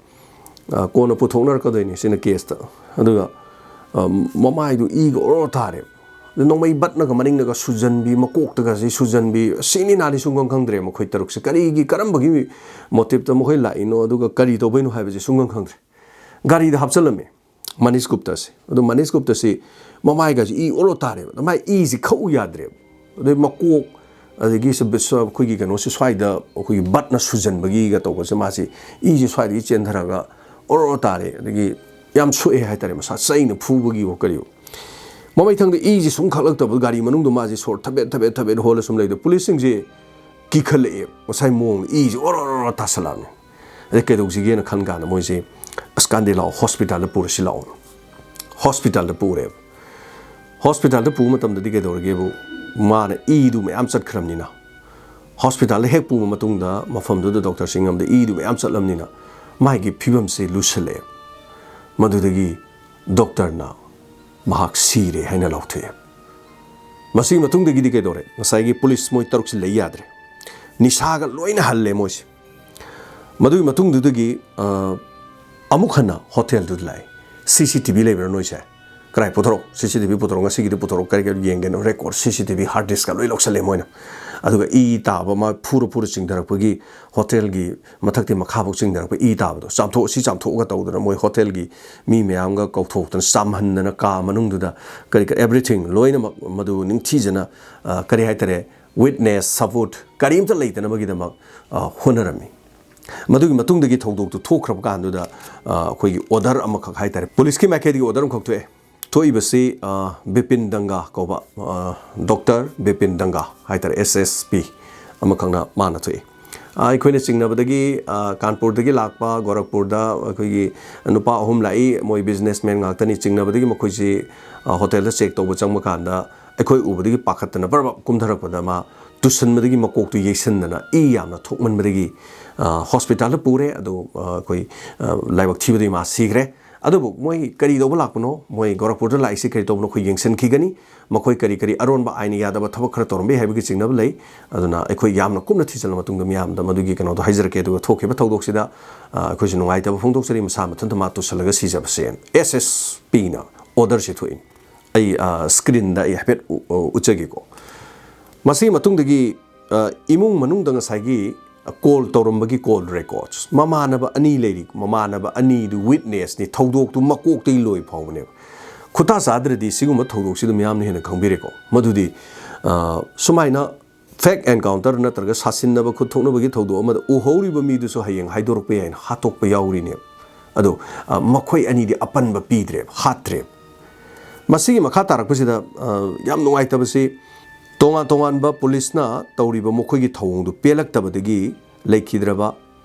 ꯑ, ꯀꯣꯟꯅ ꯄꯨꯊꯣꯛꯅꯔꯛꯀꯗꯣꯏꯅꯤ ꯁꯤꯅ ꯀꯦꯁꯇ꯫ ꯑꯗꯨꯒ, ꯑ, ꯃꯃꯥꯏꯗꯨ ꯏꯒ ꯑꯣꯔꯣ ꯇꯥꯔꯦ꯫ ꯑꯗꯨ ꯅꯣꯡꯃꯩ ꯕꯠꯅꯒ ꯃꯅꯤꯡꯗꯒ ꯁꯨꯖꯟꯕꯤ, ꯃꯀꯣꯛꯇꯒꯁꯤ ꯁꯨꯖꯟꯕꯤ, ꯁꯤꯅꯤ ꯅꯥꯅꯤ ꯁꯨꯡꯈꯪ ꯈꯪꯗ꯭ꯔꯦ ꯃꯈꯣꯏ ꯇꯔꯨꯛꯁꯦ꯫ ꯀꯔꯤꯒꯤ, ꯀꯔꯝꯕꯒꯤ ꯃꯣꯇꯤꯞꯇ ꯃꯈꯣꯏ ꯂꯥꯛꯏꯅꯣ, ꯑꯗꯨꯒ ꯀꯔꯤ ꯇꯧꯕꯩꯅꯣ ꯍꯥꯏꯕꯁꯦ ꯁꯨꯡꯈꯪ ꯈꯪꯗ꯭ꯔꯦ꯫ ꯒꯥꯔꯤꯗ ꯍꯥꯞꯆꯜꯂꯝꯃꯦ ꯃꯅꯤꯁ ꯒꯨꯞꯇꯁꯦ꯫ ꯑꯗꯣ ꯃꯅꯤꯁ ꯒꯨꯞꯇꯁꯤ ꯃꯃꯥꯏꯒꯁꯤ ꯏ ꯑꯣꯔꯣ ꯇꯥꯔꯦꯕ꯫ ꯃꯥꯏ ꯏꯁꯤ ꯈꯛꯎ ꯌꯥꯗ꯭ꯔꯦꯕ꯫ ꯑꯗꯩ ꯃꯀꯣꯛ, ꯑꯗꯒꯤ ꯁ-, ꯁ-, ꯑꯩꯈꯣꯏꯒꯤ ꯀꯩꯅꯣꯁꯦ ꯁ꯭ꯋꯥꯏꯗ ꯑꯩꯈꯣꯏꯒꯤ ꯕꯠꯅ ꯁꯨꯖꯟꯕꯒꯤꯒ ꯇꯧꯕꯁꯦ, ꯃꯥꯁꯤ ꯏꯁꯦ ꯁ꯭ꯋꯥꯏꯗꯒꯤ ꯆꯦꯟꯊꯔꯒ ꯑꯣꯔꯣ ꯇꯥꯔꯦ, ꯑꯗꯒꯤ ꯌꯥꯝ ꯁꯣꯛꯑꯦ ꯍꯥꯏꯇꯥꯔꯦ, ꯃꯁꯥ ꯆꯩꯅ ꯐꯨꯕꯒꯤꯋꯣ ꯀꯔꯤꯋꯣ꯫ ꯃꯃꯩꯊꯪꯗ ꯏꯁꯤ ꯁꯨꯝ ꯈꯛꯂꯛꯇꯕ, ꯒꯥꯔꯤ ꯃꯅꯨꯡꯗ ꯃꯥꯁꯤ ꯁꯣꯔ ꯊꯕꯦꯠ ꯊꯕꯦꯠ ꯊꯕꯦꯠ ꯍꯣꯜꯂ ꯁꯨꯝ ꯂꯩꯗꯣ, ꯄꯨꯂꯤꯁꯁꯤꯡꯁꯦ ꯀꯤꯈꯠꯂꯛꯑꯦ꯫ ꯉꯁꯥꯏ ꯃꯑꯣꯡꯗ ꯏꯁꯤ ꯑꯣꯔꯣ ꯑꯣꯔꯣ ꯇꯥꯁꯜꯂꯛꯑꯕꯅꯤ꯫ ꯑꯗꯩ ꯀꯩꯗꯧꯁꯤꯒꯦꯅ ꯈꯟ ꯀꯥꯟꯗ ꯃꯣꯏꯁꯦ, "ꯑꯁ, ꯀꯥꯟꯗꯦ ꯂꯥꯛꯑꯣ, ꯍꯣꯁꯄꯤꯇꯥꯜꯗ ꯄꯨꯔꯁꯤ ꯂꯥꯛꯑꯣ"꯫ ꯍꯣꯁꯄꯤꯇꯥꯜꯗ ꯄꯨꯔꯦꯕ꯫ ꯍꯣꯁꯄꯤꯇꯥꯜꯗ ꯄꯨꯕ ꯃꯇꯝꯗꯗꯤ ꯀꯩꯗꯧꯔꯒꯦꯕꯨ, ꯃꯥꯅ ꯏꯗꯨ ꯃꯌꯥꯝ ꯆꯠꯈ꯭ꯔꯕꯅꯤꯅ, ꯍꯣꯁꯄꯤꯇꯥꯜꯗ ꯍꯦꯛ ꯄꯨꯕ ꯃꯇꯨꯡꯗ ꯃꯐꯝꯗꯨꯗ ꯗꯣꯛꯇꯔꯁꯤꯡ ꯑꯃꯗ ꯏꯗꯨ ꯃꯌꯥꯝ ꯆꯠꯂꯝꯅꯤꯅ ꯃꯥꯒꯤ ꯐꯤꯕꯝꯁꯦ ꯂꯨꯁꯜꯂꯛꯑꯦ꯫ ꯃꯗꯨꯗꯒꯤ ꯗꯣꯛꯇꯔꯅ ꯃꯍꯥꯛ ꯁꯤꯔꯦ ꯍꯥꯏꯅ ꯂꯥꯎꯊꯣꯛꯑꯦ꯫ ꯃꯁꯤꯒꯤ ꯃꯇꯨꯡꯗꯒꯤꯗꯤ ꯀꯩꯗꯧꯔꯦ? ꯉꯁꯥꯏꯒꯤ ꯄꯨꯂꯤꯁ ꯃꯣꯏ ꯇꯔꯨꯛꯁꯤ ꯂꯩ ꯌꯥꯗ꯭ꯔꯦ꯫ ꯅꯤꯁꯥꯒ ꯂꯣꯏꯅ ꯍꯜꯂꯦ ꯃꯣꯏꯁꯦ꯫ ꯃꯗꯨꯒꯤ ꯃꯇꯨꯡꯗꯨꯗꯒꯤ, ꯑ, ꯑꯃꯨꯛ ꯍꯟꯅ ꯍꯣꯇꯦꯜꯗꯨꯗ ꯂꯥꯛꯑꯦ꯫ "ꯁꯤ ꯁꯤ ꯇꯤ ꯚꯤ ꯂꯩꯕ꯭ꯔꯥ ꯅꯣꯏꯁꯦ? ꯀꯔꯥꯏ ꯄꯨꯊꯣꯔꯛꯑꯣ? ꯁꯤ ꯁꯤ ꯇꯤ ꯚꯤ ꯄꯨꯊꯣꯔꯛꯑꯣ, ꯉꯁꯤꯒꯤꯗꯤ ꯄꯨꯊꯣꯔꯛꯑꯣ, ꯀꯔꯤ ꯀꯔꯤ ꯌꯦꯡꯒꯦꯅꯣ?" ꯔꯦꯀꯣꯔꯗ, ꯁꯤ ꯁꯤ ꯇꯤ ꯚꯤ, ꯍꯥꯔꯗ ꯗꯤꯁꯀ ꯂꯣꯏ ꯂꯧꯁꯜꯂꯦ ꯃꯣꯏꯅ꯫ ꯑꯗꯨꯒ ꯏ ꯇꯥꯕ, ꯃꯥ ꯐꯨꯔ ꯐꯨꯔ ꯆꯤꯡꯊꯔꯛꯄꯒꯤ, ꯍꯣꯇꯦꯜꯒꯤ ꯃꯊꯛꯇꯩ ꯃꯈꯥꯐꯥꯎ ꯆꯤꯡꯊꯔꯛꯄ ꯏ ꯇꯥꯕꯗꯣ, "ꯆꯥꯝꯊꯣꯛꯑꯁꯤ, ꯆꯥꯝꯊꯣꯛꯑꯒ" ꯇꯧꯗꯅ ꯃꯣꯏ ꯍꯣꯇꯦꯜꯒꯤ ꯃꯤ ꯃꯌꯥꯝꯒ ꯀꯧꯊꯣꯛꯇꯅ, ꯆꯥꯝꯍꯟꯗꯅ ꯀꯥ ꯃꯅꯨꯡꯗꯨꯗ ꯀꯔꯤ ꯀꯔꯤ, everything ꯂꯣꯏꯅꯃꯛ ꯃꯗꯨ ꯅꯤꯡꯊꯤꯖꯅ, ꯑ, ꯀꯔꯤ ꯍꯥꯏꯇꯥꯔꯦ, ꯋꯤꯠꯅꯦꯁ, ꯁꯕꯨꯠ ꯀꯔꯤꯝꯇ ꯂꯩꯇꯅꯕꯒꯤꯗꯃꯛ, ꯑ, ꯍꯣꯠꯅꯔꯝꯃꯤ꯫ ꯃꯗꯨꯒꯤ ꯃꯇꯨꯡꯗꯒꯤ ꯊꯧꯗꯣꯛꯇꯨ ꯊꯣꯛꯈ꯭ꯔꯕ ꯀꯥꯟꯗꯨꯗ, ꯑ, ꯑꯩꯈꯣꯏꯒꯤ ꯑꯣꯔꯗꯔ ꯑꯃꯈꯛ ꯍꯥꯏꯇꯥꯔꯦ, ꯄꯨꯂꯤꯁꯀꯤ ꯃꯥꯏꯀꯩꯗꯒꯤ ꯑꯣꯔꯗꯔ ꯑꯃꯈꯛ ꯊꯣꯛꯑꯦ꯫ ꯊꯣꯛꯏꯕꯁꯤ, ꯑ, ꯕꯤꯄꯤꯟ ꯗꯪꯒꯥ ꯀꯧꯕ, ꯑ, ꯗꯣꯛꯇꯔ ꯕꯤꯄꯤꯟ ꯗꯪꯒꯥ ꯍꯥꯏꯇꯥꯔꯦ, ꯑꯦꯁ ꯑꯦꯁ ꯄꯤ ꯑꯃꯈꯛꯅ ꯃꯥꯅ ꯊꯣꯛꯏ꯫ ꯑ, ꯑꯩꯈꯣꯏꯅ ꯆꯤꯡꯅꯕꯗꯒꯤ, ꯑ, ꯀꯥꯟꯄꯨꯔꯗꯒꯤ ꯂꯥꯛꯄ, ꯒꯣꯔꯈꯄꯨꯔꯗ ꯑꯩꯈꯣꯏꯒꯤ ꯅꯨꯄꯥ ꯑꯍꯨꯝ ꯂꯥꯛꯏ, ꯃꯣꯏ ꯕꯤꯖꯤꯅꯦꯁꯃꯦꯟ ꯉꯥꯛꯇꯅꯤ꯫ ꯆꯤꯡꯅꯕꯗꯒꯤ ꯃꯈꯣꯏꯁꯤ, ꯑ, ꯍꯣꯇꯦꯜꯗ ꯆꯦꯛ ꯇꯧꯕ ꯆꯪꯕ ꯀꯥꯟꯗ ꯑꯩꯈꯣꯏ ꯎꯕꯗꯒꯤ ꯄꯥꯈꯠꯇꯅ ꯕꯔꯕꯞ ꯀꯨꯝꯊꯔꯛꯄꯗ ꯃꯥ ꯇꯨꯁꯟꯕꯗꯒꯤ ꯃꯀꯣꯛꯇꯨ ꯌꯩꯁꯟꯗꯅ ꯏ ꯌꯥꯝꯅ ꯊꯣꯛꯃꯟꯕꯗꯒꯤ, ꯑ, ꯍꯣꯁꯄꯤꯇꯥꯜꯗ ꯄꯨꯔꯦ꯫ ꯑꯗꯨ, ꯑ, ꯑꯩꯈꯣꯏ, ꯑ, ꯂꯥꯏꯕꯛ ꯊꯤꯕꯗꯒꯤ ꯃꯥ ꯁꯤꯈ꯭ꯔꯦ꯫ ꯑꯗꯨꯕꯨ ꯃꯣꯏ ꯀꯔꯤ ꯇꯧꯕ ꯂꯥꯛꯄꯅꯣ, ꯃꯣꯏ ꯒꯣꯔꯈꯄꯨꯔꯗ ꯂꯥꯛꯏꯁꯤ ꯀꯔꯤ ꯇꯧꯕꯅꯣ, ꯑꯩꯈꯣꯏ ꯌꯦꯡꯁꯤꯟꯈꯤꯒꯅꯤ꯫ ꯃꯈꯣꯏ ꯀꯔꯤ ꯀꯔꯤ ꯑꯔꯣꯟꯕ ꯑꯥꯏꯟꯅ ꯌꯥꯗꯕ ꯊꯕꯛ ꯈꯔ ꯇꯧꯔꯝꯕ ꯌꯥꯏ ꯍꯥꯏꯕꯒꯤ ꯆꯤꯡꯅꯕ ꯂꯩ꯫ ꯑꯗꯨꯅ ꯑꯩꯈꯣꯏ ꯌꯥꯝꯅ ꯀꯨꯞꯅ ꯊꯤꯖꯤꯜꯂ ꯃꯇꯨꯡꯗ ꯃꯤꯌꯥꯝꯗ ꯃꯗꯨꯒꯤ ꯀꯩꯅꯣꯗꯣ ꯍꯥꯏꯖꯔꯛꯀꯦ꯫ ꯑꯗꯨꯒ ꯊꯣꯛꯈꯤꯕ ꯊꯧꯗꯣꯛꯁꯤꯗ, ꯑ, ꯑꯩꯈꯣꯏꯁꯨ ꯅꯨꯡꯉꯥꯏꯇꯕ ꯐꯣꯡꯗꯣꯛꯆꯔꯤ, ꯃꯁꯥ ꯃꯊꯟꯇ ꯃꯥ ꯇꯨꯁꯜꯂꯒ ꯁꯤꯖꯕꯁꯦ꯫ ꯑꯦꯁ ꯑꯦꯁ ꯄꯤꯅ ꯑꯣꯔꯗꯔꯁꯦ ꯊꯣꯛꯏ꯫ ꯑꯩ, ꯑ, ꯁ꯭ꯀ꯭ꯔꯤꯟꯗ ꯑꯩ ꯍꯥꯏꯐꯦꯠ ꯎ-, ꯎ-, ꯎꯠꯆꯒꯦꯀꯣ꯫ ꯃꯁꯤꯒꯤ ꯃꯇꯨꯡꯗꯒꯤ, ꯑ, ꯏꯃꯨꯡ ꯃꯅꯨꯡꯗ ꯉꯁꯥꯏꯒꯤ ꯀꯣꯜ ꯇꯧꯔꯝꯕꯒꯤ ꯀꯣꯜ ꯔꯦꯀꯣꯔꯗꯁ, ꯃꯃꯥꯟꯅꯕ ꯑꯅꯤ ꯂꯩꯔꯤ, ꯃꯃꯥꯟꯅꯕ ꯑꯅꯤꯗꯨ ꯋꯤꯠꯅꯦꯁꯅꯤ, ꯊꯧꯗꯣꯛꯇꯨ ꯃꯀꯣꯛꯇꯒꯤ ꯂꯣꯏ ꯐꯥꯎꯕꯅꯦꯕ꯫ ꯈꯨꯠꯇꯥ ꯆꯥꯗ꯭ꯔꯗꯤ ꯁꯤꯒꯨꯝꯕ ꯊꯧꯗꯣꯛꯁꯤꯗ ꯃꯤꯌꯥꯝꯅ ꯍꯦꯟꯅ ꯈꯪꯕꯤꯔꯦꯀꯣ꯫ ꯃꯗꯨꯗꯤ, ꯑ, ꯁꯨꯃꯥꯏꯅ ꯐꯦꯛ ꯑꯦꯟꯀꯥꯎꯟꯇꯔ ꯅꯠꯇ꯭ꯔꯒ ꯁꯥꯁꯤꯟꯅꯕ ꯈꯨꯠ ꯊꯣꯛꯅꯕꯒꯤ ꯊꯧꯗꯣꯛ ꯑꯃꯗ ꯎꯍꯧꯔꯤꯕ ꯃꯤꯗꯨꯁꯨ ꯍꯌꯦꯡ ꯍꯥꯏꯗꯣꯔꯛꯄ ꯌꯥꯏꯅ ꯍꯥꯠꯇꯣꯛꯄ ꯌꯥꯎꯔꯤꯅꯦꯕ꯫ ꯑꯗꯣ, ꯑ, ꯃꯈꯣꯏ ꯑꯅꯤꯗꯤ ꯑꯄꯟꯕ ꯄꯤꯗ꯭ꯔꯦꯕ, ꯍꯥꯠꯇ꯭ꯔꯦꯕ꯫ ꯃꯁꯤꯒꯤ ꯃꯈꯥ ꯇꯥꯔꯛꯄꯁꯤꯗ, ꯑ, ꯌꯥꯝ ꯅꯨꯡꯉꯥꯏꯇꯕꯁꯤ, ꯇꯣꯉꯥꯟ ꯇꯣꯉꯥꯟꯕ ꯄꯨꯂꯤꯁꯅ ꯇꯧꯔꯤꯕ ꯃꯈꯣꯏꯒꯤ ꯊꯧꯑꯣꯡꯗꯨ ꯄꯦꯜꯂꯛꯇꯕꯗꯒꯤ ꯂꯩꯈꯤꯗ꯭ꯔꯕ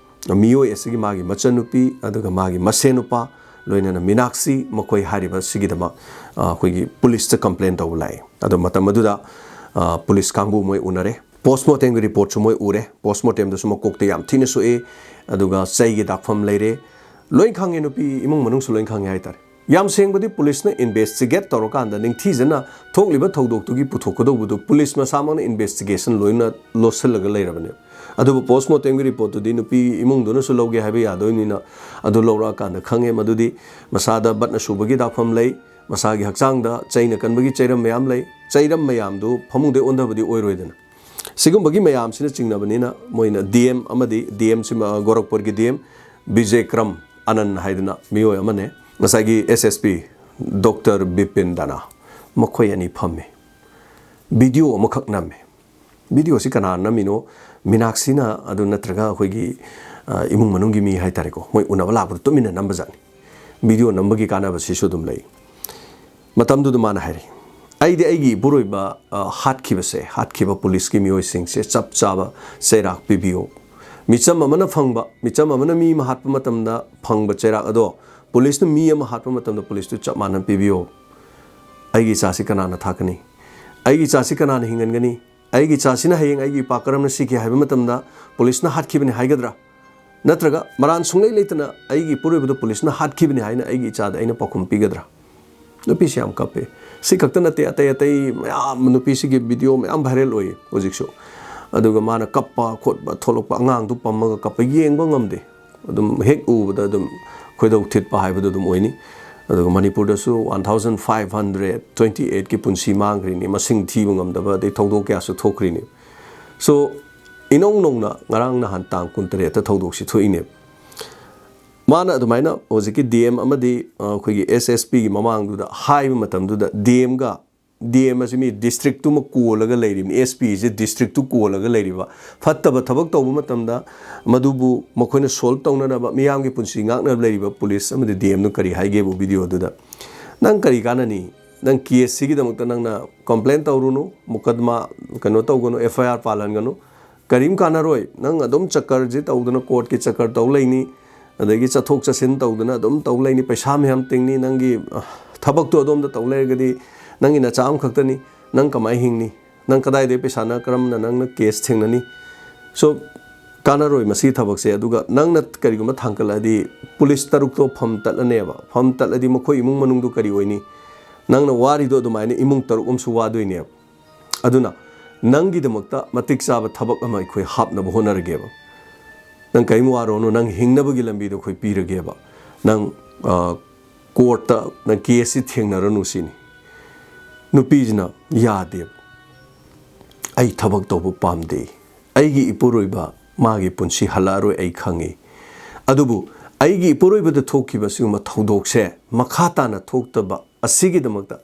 ꯃꯤꯑꯣꯏ ꯑꯁꯤꯒꯤ ꯃꯥꯒꯤ ꯃꯆꯟꯅꯨꯄꯤ ꯑꯗꯨꯒ ꯃꯥꯒꯤ ꯃꯁꯦꯟ ꯅꯨꯄꯥ, ꯂꯣꯏꯅꯅ ꯃꯤꯅꯥꯛꯁꯤ, ꯃꯈꯣꯏ ꯍꯥꯏꯔꯤꯕ ꯑꯁꯤꯒꯤꯗꯃꯛ, ꯑ, ꯑꯩꯈꯣꯏꯒꯤ ꯄꯨꯂꯤꯁꯇ ꯀꯝꯄ꯭ꯂꯦꯟ ꯇꯧꯕ ꯂꯥꯛꯑꯦ꯫ ꯑꯗꯣ ꯃꯇꯝ ꯑꯗꯨꯗ, ꯑ, ꯄꯨꯂꯤꯁ ꯀꯥꯡꯕꯨ ꯃꯣꯏ ꯎꯅꯔꯦ꯫ ꯄꯣꯁꯃꯣꯔꯇꯦꯝꯒꯤ ꯔꯤꯄꯣꯔꯠꯁꯨ ꯃꯣꯏ ꯎꯔꯦ꯫ ꯄꯣꯁꯃꯣꯔꯇꯦꯝꯗꯁꯨ ꯃꯀꯣꯛꯇ ꯌꯥꯝ ꯊꯤꯅ ꯁꯣꯛꯑꯦ, ꯑꯗꯨꯒ ꯆꯩꯒꯤ ꯗꯥꯛꯐꯝ ꯂꯩꯔꯦ꯫ ꯂꯣꯏ ꯈꯪꯉꯦ, ꯅꯨꯄꯤ ꯏꯃꯨꯡ ꯃꯅꯨꯡꯁꯨ ꯂꯣꯏ ꯈꯪꯉꯦ ꯍꯥꯏꯇꯥꯔꯦ꯫ ꯌꯥꯝ ꯁꯦꯡꯕꯗꯤ ꯄꯨꯂꯤꯁꯅ ꯏꯟꯚꯦꯁꯇꯤꯒꯦꯠ ꯇꯧꯔꯀꯥꯟꯗ ꯅꯤꯡꯊꯤꯖꯅ ꯊꯣꯛꯂꯤꯕ ꯊꯧꯗꯣꯛꯇꯨꯒꯤ ꯄꯨꯊꯣꯛꯀꯗꯧꯕꯗꯨ ꯄꯨꯂꯤꯁ ꯃꯁꯥꯃꯛꯅ ꯏꯟꯚꯦꯁꯇꯤꯒꯦꯁꯟ ꯂꯣꯏꯅ ꯂꯣꯠꯁꯤꯜꯂꯒ ꯂꯩꯔꯕꯅꯦꯕ꯫ ꯑꯗꯨꯕꯨ ꯄꯣꯁꯃꯣꯔꯇꯦꯝꯒꯤ ꯔꯤꯄꯣꯔꯠꯇꯨꯗꯤ ꯅꯨꯄꯤ ꯏꯃꯨꯡꯗꯨꯅꯁꯨ ꯂꯧꯒꯦ ꯍꯥꯏꯕ ꯌꯥꯗꯣꯏꯅꯤꯅ, ꯑꯗꯨ ꯂꯧꯔꯛꯑꯀꯥꯟꯗ ꯈꯪꯉꯦ ꯃꯗꯨꯗꯤ ꯃꯁꯥꯗ ꯕꯠꯅ ꯁꯨꯕꯒꯤ ꯗꯥꯛꯐꯝ ꯂꯩ, ꯃꯁꯥꯒꯤ ꯍꯛꯆꯥꯡꯗ ꯆꯩꯅ ꯀꯟꯕꯒꯤ ꯆꯩꯔꯝ ꯃꯌꯥꯝ ꯂꯩ꯫ ꯆꯩꯔꯝ ꯃꯌꯥꯝꯗꯨ ꯐꯃꯨꯡꯗꯩ ꯑꯣꯟꯊꯕꯗꯤ ꯑꯣꯏꯔꯣꯏꯗꯅ꯫ ꯁꯤꯒꯨꯝꯕꯒꯤ ꯃꯌꯥꯝꯁꯤꯅ ꯆꯤꯡꯅꯕꯅꯤꯅ ꯃꯣꯏꯅ ꯗꯤ ꯑꯦꯝ ꯑꯃꯗꯤ ꯗꯤ ꯑꯦꯝꯁꯤ, ꯒꯣꯔꯈꯄꯨꯔꯒꯤ ꯗꯤ ꯑꯦꯝ ꯕꯤꯖꯦꯀ꯭ꯔꯝ ꯑꯅꯟ ꯍꯥꯏꯗꯅ ꯃꯤꯑꯣꯏ ꯑꯃꯅꯦ, ꯉꯁꯥꯏꯒꯤ ꯑꯦꯁ ꯑꯦꯁ ꯄꯤ ꯗꯣꯛꯇꯔ ꯕꯤꯄꯤꯟ ꯗꯥꯅꯥ, ꯃꯈꯣꯏ ꯑꯅꯤ ꯐꯝꯃꯤ꯫ ꯚꯤꯗꯤꯑꯣ ꯑꯃꯈꯛ ꯅꯝꯃꯤ꯫ ꯚꯤꯗꯤꯑꯣꯁꯤ ꯀꯅꯥ ꯅꯝꯃꯤꯅꯣ? ꯃꯤꯅꯥꯛꯁꯤꯅ ꯑꯗꯨ ꯅꯠꯇ꯭ꯔꯒ ꯑꯩꯈꯣꯏꯒꯤ, ꯑ, ꯏꯃꯨꯡ ꯃꯅꯨꯡꯒꯤ ꯃꯤ ꯍꯥꯏꯇꯥꯔꯦꯀꯣ, ꯃꯣꯏ ꯎꯅꯕ ꯂꯥꯛꯄꯗ ꯇꯨꯃꯤꯟꯅ ꯅꯝꯕꯖꯥꯠꯅꯤ꯫ ꯚꯤꯗꯤꯑꯣ ꯅꯝꯕꯒꯤ ꯀꯥꯟꯅꯕꯁꯤꯁꯨ ꯑꯗꯨꯝ ꯂꯩ꯫ ꯃꯇꯝꯗꯨꯗ ꯃꯥꯅ ꯍꯥꯏꯔꯤ, "ꯑꯩꯗꯤ ꯑꯩꯒꯤ ꯏꯄꯨꯔꯣꯏꯕ, ꯑ, ꯍꯥꯠꯈꯤꯕꯁꯦ, ꯍꯥꯠꯈꯤꯕ ꯄꯨꯂꯤꯁꯀꯤ ꯃꯤꯑꯣꯏꯁꯤꯡꯁꯦ ꯆꯞ ꯆꯥꯕ ꯆꯩꯔꯥꯛ ꯄꯤꯕꯤꯌꯨ꯫ ꯃꯤꯆꯝ ꯑꯃꯅ ꯐꯪꯕ, ꯃꯤꯆꯝ ꯑꯃꯅ ꯃꯤ ꯑꯃ ꯍꯥꯠꯄ ꯃꯇꯝꯗ ꯐꯪꯕ ꯆꯩꯔꯥꯛ ꯑꯗꯣ ꯄꯨꯂꯤꯁꯅ ꯃꯤ ꯑꯃ ꯍꯥꯠꯄ ꯃꯇꯝꯗ ꯄꯨꯂꯤꯁꯇꯨ ꯆꯞ ꯃꯥꯟꯅꯅ ꯄꯤꯕꯤꯌꯨ꯫ ꯑꯩꯒꯤ ꯏꯆꯥꯁꯤ ꯀꯅꯥꯅ ꯊꯥꯛꯀꯅꯤ? ꯑꯩꯒꯤ ꯏꯆꯥꯁꯤ ꯀꯅꯥꯅ ꯍꯤꯡꯍꯟꯒꯅꯤ? ꯑꯩꯒꯤ ꯏꯆꯥꯁꯤꯅ ꯍꯌꯦꯡ ꯑꯩꯒꯤ ꯏꯄꯥ ꯀꯔꯝꯅ ꯁꯤꯈꯤ ꯍꯥꯏꯕ ꯃꯇꯝꯗ ꯄꯨꯂꯤꯁꯅ ꯍꯥꯠꯈꯤꯕꯅꯤ ꯍꯥꯏꯒꯗ꯭ꯔꯥ? ꯅꯠꯇ꯭ꯔꯒ ꯃꯔꯥꯟ ꯁꯨꯡꯂꯩ ꯂꯩꯇꯅ ꯑꯩꯒꯤ ꯏꯄꯨꯔꯣꯏꯕꯗꯨ ꯄꯨꯂꯤꯁꯅ ꯍꯥꯠꯈꯤꯕꯅꯤ ꯍꯥꯏꯅ ꯑꯩꯒꯤ ꯏꯆꯥꯗ ꯑꯩꯅ ꯄꯥꯎꯈꯨꯝ ꯄꯤꯒꯗ꯭ꯔꯥ?" ꯅꯨꯄꯤꯁꯤ ꯌꯥꯝ ꯀꯞꯄꯦ꯫ ꯁꯤ ꯈꯛꯇ ꯅꯠꯇꯦ, ꯑꯇꯩ ꯑꯇꯩ ꯃꯌꯥꯝ, ꯅꯨꯄꯤꯁꯤꯒꯤ ꯚꯤꯗꯤꯑꯣ ꯃꯌꯥꯝ ꯚꯥꯏꯔꯦꯜ ꯑꯣꯏꯌꯦ ꯍꯧꯖꯤꯛꯁꯨ꯫ ꯑꯗꯨꯒ ꯃꯥꯅ ꯀꯞꯄ ꯈꯣꯠꯄ, ꯊꯣꯛꯂꯛꯄ ꯑꯉꯥꯡꯗꯨ ꯄꯝꯃꯒ ꯀꯞꯄ, ꯌꯦꯡꯕ ꯉꯝꯗꯦ꯫ ꯑꯗꯨꯝ ꯍꯦꯛ ꯎꯕꯗ ꯑꯗꯨꯝ ꯈꯣꯏꯗꯧ ꯊꯤꯠꯄ ꯍꯥꯏꯕꯗꯨ ꯑꯗꯨꯝ ꯑꯣꯏꯅꯤ꯫ ꯑꯗꯨꯒ ꯃꯅꯤꯄꯨꯔꯗꯁꯨ one thousand five hundred twenty ꯑꯩꯠꯀꯤ ꯄꯨꯟꯁꯤ ꯃꯥꯡꯈ꯭ꯔꯤꯅꯤ, ꯃꯁꯤꯡ ꯊꯤꯕ ꯉꯝꯗꯕ, ꯑꯗꯩ ꯊꯧꯗꯣꯛ ꯀꯌꯥꯁꯨ ꯊꯣꯛꯈ꯭ꯔꯤꯅꯤ꯫ ꯁꯣ, ꯏꯅꯧ ꯅꯧꯅ ꯉꯔꯥꯡ ꯅꯍꯥꯟ ꯇꯥꯡ ꯀꯨꯟꯇꯔꯦꯠꯇ ꯊꯧꯗꯣꯛꯁꯤ ꯊꯣꯛꯏꯅꯦꯕ꯫ ꯃꯥꯅ ꯑꯗꯨꯃꯥꯏꯅ ꯍꯧꯖꯤꯛꯀꯤ ꯗꯤ ꯑꯦꯝ ꯑꯃꯗꯤ, ꯑ, ꯑꯩꯈꯣꯏꯒꯤ ꯑꯦꯁ ꯑꯦꯁ ꯄꯤꯒꯤ ꯃꯃꯥꯡꯗꯨꯗ ꯍꯥꯏꯕ ꯃꯇꯝꯗꯨꯗ ꯗꯤ ꯑꯦꯝꯒ ꯗꯤ ꯑꯦꯝ ꯑꯁꯤ ꯃꯤ ꯗꯤꯁꯇ꯭ꯔꯤꯛꯇꯨꯃ ꯀꯣꯜꯂꯒ ꯂꯩꯔꯤꯕꯅꯤ, ꯑꯦꯁ ꯄꯤ ꯑꯁꯤ ꯗꯤꯁꯇ꯭ꯔꯤꯛꯇꯨ ꯀꯣꯜꯂꯒ ꯂꯩꯔꯤꯕ꯫ ꯐꯠꯇꯕ ꯊꯕꯛ ꯇꯧꯕ ꯃꯇꯝꯗ ꯃꯗꯨꯕꯨ ꯃꯈꯣꯏꯅ ꯁꯣꯜꯕ ꯇꯧꯅꯅꯕ, ꯃꯤꯌꯥꯝꯒꯤ ꯄꯨꯟꯁꯤ ꯉꯥꯛꯅꯕ ꯂꯩꯔꯤꯕ ꯄꯨꯂꯤꯁ ꯑꯃꯗꯤ ꯗꯤ ꯑꯦꯝꯗꯨ ꯀꯔꯤ ꯍꯥꯏꯒꯦꯕꯨ ꯚꯤꯗꯤꯑꯣꯗꯨꯗ? "ꯅꯪ ꯀꯔꯤ ꯀꯥꯟꯅꯅꯤ? ꯅꯪ ꯀꯦꯁꯁꯤꯒꯤꯗꯃꯛꯇ ꯅꯪꯅ ꯀꯝꯄ꯭ꯂꯦꯟ ꯇꯧꯔꯨꯅꯨ, ꯃꯨꯀꯗꯃꯥ ꯀꯩꯅꯣ ꯇꯧꯒꯅꯨ, ꯑꯦꯐ ꯑꯥꯏ ꯑꯥꯔ ꯄꯥꯜꯍꯟꯒꯅꯨ, ꯀꯔꯤꯝ ꯀꯥꯟꯅꯔꯣꯏ꯫ ꯅꯪ ꯑꯗꯨꯝ ꯆꯀꯔꯁꯦ ꯇꯧꯗꯅ, ꯀꯣꯔꯠꯀꯤ ꯆꯀꯔ ꯇꯧ ꯂꯩꯅꯤ, ꯑꯗꯒꯤ ꯆꯠꯊꯣꯛ ꯆꯠꯁꯤꯟ ꯇꯧꯗꯅ ꯑꯗꯨꯝ ꯇꯧ ꯂꯩꯅꯤ, ꯄꯩꯁꯥ ꯃꯌꯥꯝ ꯇꯤꯡꯅꯤ, ꯅꯪꯒꯤ, ꯑ, ꯊꯕꯛꯇꯣ ꯑꯗꯣꯝꯗ ꯇꯧ ꯂꯩꯔꯒꯗꯤ ꯅꯪꯒꯤ ꯅꯆꯥ ꯑꯃꯈꯛꯇꯅꯤ, ꯅꯪ ꯀꯃꯥꯏꯅ ꯍꯤꯡꯅꯤ? ꯅꯪ ꯀꯗꯥꯏꯗꯒꯤ ꯄꯩꯁꯥꯅ, ꯀꯔꯝꯅ ꯅꯪꯅ ꯀꯦꯁ ꯊꯦꯡꯅꯅꯤ?" ꯁꯣ, ꯀꯥꯟꯅꯔꯣꯏ ꯃꯁꯤꯒꯤ ꯊꯕꯛꯁꯦ꯫ ꯑꯗꯨꯒ ꯅꯪꯅ ꯀꯔꯤꯒꯨꯝꯕ ꯊꯥꯡꯒꯠꯂꯛꯑꯗꯤ ꯄꯨꯂꯤꯁ ꯇꯔꯨꯛꯇꯣ ꯐꯝ ꯇꯠꯂꯅꯦꯕ꯫ ꯐꯝ ꯇꯠꯂꯗꯤ ꯃꯈꯣꯏ ꯏꯃꯨꯡ ꯃꯅꯨꯡꯗꯨ ꯀꯔꯤ ꯑꯣꯏꯅꯤ? ꯅꯪꯅ ꯋꯥꯔꯤꯗꯣ ꯑꯗꯨꯃꯥꯏꯅ ꯏꯃꯨꯡ ꯇꯔꯨꯛ ꯑꯃꯁꯨ ꯋꯥꯗꯣꯏꯅꯦꯕ꯫ ꯑꯗꯨꯅ ꯅꯪꯒꯤꯗꯃꯛꯇ ꯃꯇꯤꯛ ꯆꯥꯕ ꯊꯕꯛ ꯑꯃ ꯑꯩꯈꯣꯏ ꯍꯥꯞꯅꯕ ꯍꯣꯠꯅꯔꯒꯦꯕ꯫ ꯅꯪ ꯀꯔꯤꯝ ꯋꯥꯔꯨꯔꯅꯨ, ꯅꯪ ꯍꯤꯡꯅꯕꯒꯤ ꯂꯝꯕꯤꯗꯣ ꯑꯩꯈꯣꯏ ꯄꯤꯔꯒꯦꯕ꯫ ꯅꯪ, ꯑ, ꯀꯣꯔꯠꯇ ꯅꯪ ꯀꯦꯁꯁꯤ ꯊꯦꯡꯅꯔꯅꯨ ꯁꯤꯅꯤ꯫ ꯅꯨꯄꯤꯁꯤꯅ ꯌꯥꯗꯦꯕ꯫ "ꯑꯩ ꯊꯕꯛ ꯇꯧꯕ ꯄꯥꯝꯗꯦ꯫ ꯑꯩꯒꯤ ꯏꯄꯨꯔꯣꯏꯕ ꯃꯥꯒꯤ ꯄꯨꯟꯁꯤ ꯍꯜꯂꯛꯑꯔꯣꯏ ꯑꯩ ꯈꯪꯉꯤ꯫ ꯑꯗꯨꯕꯨ ꯑꯩꯒꯤ ꯏꯄꯨꯔꯣꯏꯕꯗ ꯊꯣꯛꯈꯤꯕ ꯑꯁꯤꯒꯨꯝꯕ ꯊꯧꯗꯣꯛꯁꯦ ꯃꯈꯥ ꯇꯥꯅ ꯊꯣꯛꯇꯕ ꯑꯁꯤꯒꯤꯗꯃꯛꯇ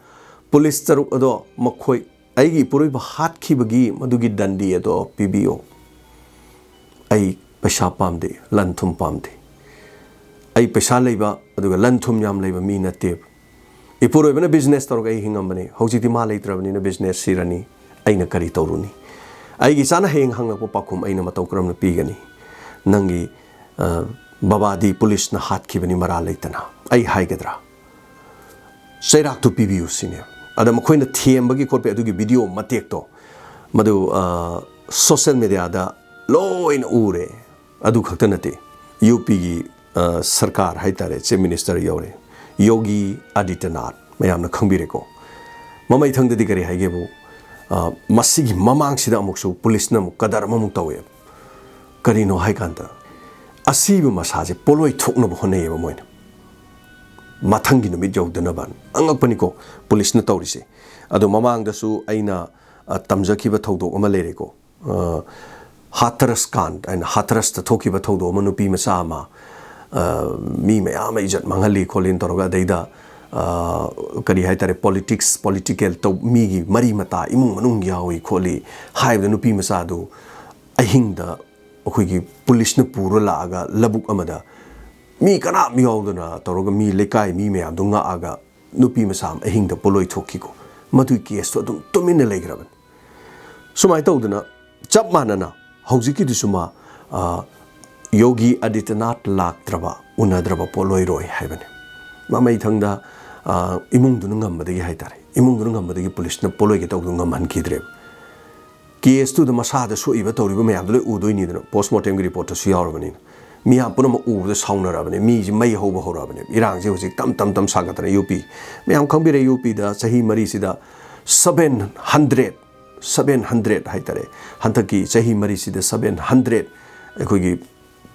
ꯄꯨꯂꯤꯁ ꯇꯔꯨꯛ ꯑꯗꯣ ꯃꯈꯣꯏ ꯑꯩꯒꯤ ꯏꯄꯨꯔꯣꯏꯕ ꯍꯥꯠꯈꯤꯕꯒꯤ ꯃꯗꯨꯒꯤ ꯗꯟꯗꯤ ꯑꯗꯣ ꯄꯤꯕꯤꯌꯣ꯫ ꯑꯩ ꯄꯩꯁꯥ ꯄꯥꯝꯗꯦ, ꯂꯟ ꯊꯨꯝ ꯄꯥꯝꯗꯦ꯫ ꯑꯩ ꯄꯩꯁꯥ ꯂꯩꯕ ꯑꯗꯨꯒ ꯂꯟ ꯊꯨꯝ ꯌꯥꯝ ꯂꯩꯕ ꯃꯤ ꯅꯠꯇꯦꯕ꯫ ꯏꯄꯨꯔꯣꯏꯕꯅ ꯕꯤꯖꯤꯅꯦꯁ ꯇꯧꯔꯒ ꯑꯩ ꯍꯤꯡꯉꯝꯕꯅꯤ꯫ ꯍꯧꯖꯤꯛꯇꯤ ꯃꯥ ꯂꯩꯇ꯭ꯔꯕꯅꯤꯅ ꯕꯤꯖꯤꯅꯦꯁ ꯁꯤꯔꯅꯤ꯫ ꯑꯩꯅ ꯀꯔꯤ ꯇꯧꯔꯨꯅꯤ? ꯑꯩꯒꯤ ꯏꯆꯥꯅ ꯍꯌꯦꯡ ꯍꯪꯂꯛꯄ ꯄꯥꯎꯈꯨꯝ ꯑꯩꯅ ꯃꯇꯧ ꯀꯔꯝꯅ ꯄꯤꯒꯅꯤ? ꯅꯪꯒꯤ, ꯑ, ꯕꯕꯥꯗꯤ ꯄꯨꯂꯤꯁꯅ ꯍꯥꯠꯈꯤꯕꯅꯤ ꯃꯔꯥꯜ ꯂꯩꯇꯅ꯫ ꯑꯩ ꯍꯥꯏꯒꯗ꯭ꯔꯥ?" ꯆꯩꯔꯥꯛꯇꯨ ꯄꯤꯕꯤꯌꯨ ꯁꯤꯅꯦ꯫ ꯑꯗ ꯃꯈꯣꯏꯅ ꯊꯦꯝꯕꯒꯤ ꯈꯣꯠꯄꯒꯤ ꯑꯗꯨꯒꯤ ꯚꯤꯗꯤꯑꯣ ꯃꯇꯦꯛꯇꯣ ꯃꯗꯨ, ꯑ, ꯁꯣꯁꯦꯜ ꯃꯦꯗꯤꯌꯥꯗ ꯂꯣꯏꯅ ꯎꯔꯦ꯫ ꯑꯗꯨ ꯈꯛꯇ ꯅꯠꯇꯦ, ꯌꯨ ꯄꯤꯒꯤ, ꯑ, ꯁꯔꯀꯥꯔ ꯍꯥꯏꯇꯥꯔꯦ, ꯆꯤꯐ ꯃꯤꯅꯤꯁꯇꯔ ꯌꯧꯔꯦ, ꯌꯣꯒꯤ ꯑꯗꯤꯇ꯭ꯌꯅꯥꯊ, ꯃꯌꯥꯝꯅ ꯈꯪꯕꯤꯔꯦꯀꯣ꯫ ꯃꯃꯩꯊꯪꯗꯗꯤ ꯀꯔꯤ ꯍꯥꯏꯒꯦꯕꯨ, ꯑ, ꯃꯁꯤꯒꯤ ꯃꯃꯥꯡꯁꯤꯗ ꯑꯃꯨꯛꯁꯨ ꯄꯨꯂꯤꯁꯅ ꯑꯃꯨꯛ ꯀꯗꯔ ꯑꯃꯃꯨꯛ ꯇꯧꯋꯦꯕ꯫ ꯀꯔꯤꯅꯣ ꯍꯥꯏꯀꯥꯟꯗ, ꯑꯁꯤꯕ ꯃꯁꯥꯁꯦ ꯄꯣꯂꯣꯏ ꯊꯣꯛꯅꯕ ꯍꯣꯠꯅꯩꯌꯦꯕ ꯃꯣꯏꯅ꯫ ꯃꯊꯪꯒꯤ ꯅꯨꯃꯤꯠ ꯌꯧꯗꯅꯕ꯫ ꯑꯉꯛꯄꯅꯤꯀꯣ ꯄꯨꯂꯤꯁꯅ ꯇꯧꯔꯤꯁꯦ꯫ ꯑꯗꯣ ꯃꯃꯥꯡꯗꯁꯨ ꯑꯩꯅ, ꯑ, ꯇꯝꯖꯈꯤꯕ ꯊꯧꯗꯣꯛ ꯑꯃ ꯂꯩꯔꯦꯀꯣ꯫ ꯑ, ꯍꯥꯊꯔꯁ ꯀꯥꯟ ꯍꯥꯏꯅ ꯍꯥꯊꯔꯁꯇ ꯊꯣꯛꯈꯤꯕ ꯊꯧꯗꯣꯛ ꯑꯃ, ꯅꯨꯄꯤ ꯃꯆꯥ ꯑꯃ, ꯑ, ꯃꯤ ꯃꯌꯥꯝ ꯑꯃ ꯏꯖꯠ ꯃꯥꯡꯍꯜꯂꯤ ꯈꯣꯠꯂꯤꯅ ꯇꯧꯔꯒ, ꯑꯗꯩꯗ, ꯑ, ꯀꯔꯤ ꯍꯥꯏꯇꯥꯔꯦ, ꯄꯣꯂꯤꯇꯤꯛꯁ, ꯄꯣꯂꯤꯇꯤꯀꯦꯜ ꯇꯧ, ꯃꯤꯒꯤ ꯃꯔꯤ ꯃꯇꯥ, ꯏꯃꯨꯡ ꯃꯅꯨꯡ ꯌꯥꯎꯏ ꯈꯣꯠꯂꯤ ꯍꯥꯏꯕꯗ ꯅꯨꯄꯤ ꯃꯆꯥꯗꯨ ꯑꯍꯤꯡꯗ ꯑꯩꯈꯣꯏꯒꯤ ꯄꯨꯂꯤꯁꯅ ꯄꯨꯔ ꯂꯥꯛꯑꯒ ꯂꯧꯕꯨꯛ ꯑꯃꯗ ꯃꯤ ꯀꯅꯥꯝ ꯌꯥꯎꯗꯅ ꯇꯧꯔꯒ ꯃꯤ ꯂꯩꯀꯥꯏ ꯃꯤ ꯃꯌꯥꯝꯗꯣ ꯉꯥꯛꯑꯒ ꯅꯨꯄꯤ ꯃꯆꯥ ꯑꯃ ꯑꯍꯤꯡꯗ ꯄꯣꯂꯣꯏ ꯊꯣꯛꯈꯤꯀꯣ꯫ ꯃꯗꯨꯒꯤ ꯀꯦꯁꯇꯣ ꯑꯗꯨꯝ ꯇꯨꯃꯤꯟꯅ ꯂꯩꯈ꯭ꯔꯕꯅꯤ꯫ ꯁꯨꯃꯥꯏꯅ ꯇꯧꯗꯅ ꯆꯞ ꯃꯥꯟꯅꯅ ꯍꯧꯖꯤꯛꯀꯤꯗꯨꯁꯨ ꯃꯥ, ꯑ, ꯌꯣꯒꯤ ꯑꯗꯤꯇ꯭ꯌꯅꯥꯊ ꯂꯥꯛꯇ꯭ꯔꯕ, ꯎꯅꯗ꯭ꯔꯕ ꯄꯣꯠꯂꯣꯏꯔꯣꯏ ꯍꯥꯏꯕꯅꯤ꯫ ꯃꯃꯩꯊꯪꯗ, ꯑ, ꯏꯃꯨꯡꯗꯨꯅ ꯉꯝꯕꯗꯒꯤ ꯍꯥꯏꯇꯥꯔꯦ, ꯏꯃꯨꯡꯗꯨꯅ ꯉꯝꯕꯗꯒꯤ ꯄꯨꯂꯤꯁꯅ ꯄꯣꯠꯂꯣꯏꯒꯦ ꯇꯧꯕꯗꯨ ꯉꯝꯍꯟꯈꯤꯗ꯭ꯔꯦꯕ꯫ ꯀꯦꯁꯇꯨꯗ ꯃꯁꯥꯗ ꯁꯣꯛꯏꯕ ꯇꯧꯔꯤꯕ ꯃꯌꯥꯝꯗꯨ ꯂꯣꯏ ꯎꯗꯣꯏꯅꯤꯗꯅ, ꯄꯣꯁꯃꯣꯔꯇꯦꯝꯒꯤ ꯔꯤꯄꯣꯔꯠꯇꯁꯨ ꯌꯥꯎꯔꯕꯅꯤꯅ꯫ ꯃꯤꯌꯥꯝ ꯄꯨꯝꯅꯃꯛ ꯎꯕꯗ ꯁꯥꯎꯅꯔꯕꯅꯦ, ꯃꯤꯁꯤ ꯃꯩ ꯍꯧꯕ ꯍꯧꯔꯛꯑꯕꯅꯦ꯫ ꯏꯔꯥꯡꯁꯦ ꯍꯧꯖꯤꯛ ꯇꯞ ꯇꯞ ꯇꯞ ꯁꯥꯒꯠꯇꯅ ꯌꯨ ꯄꯤ, ꯃꯌꯥꯝ ꯈꯪꯕꯤꯔꯦ, ꯌꯨ ꯄꯤꯗ ꯆꯍꯤ ꯃꯔꯤꯁꯤꯗ seven hundred, seven hundred ꯍꯥꯏꯇꯥꯔꯦ, ꯍꯟꯗꯛꯀꯤ ꯆꯍꯤ ꯃꯔꯤꯁꯤꯗ seven hundred ꯑꯩꯈꯣꯏꯒꯤ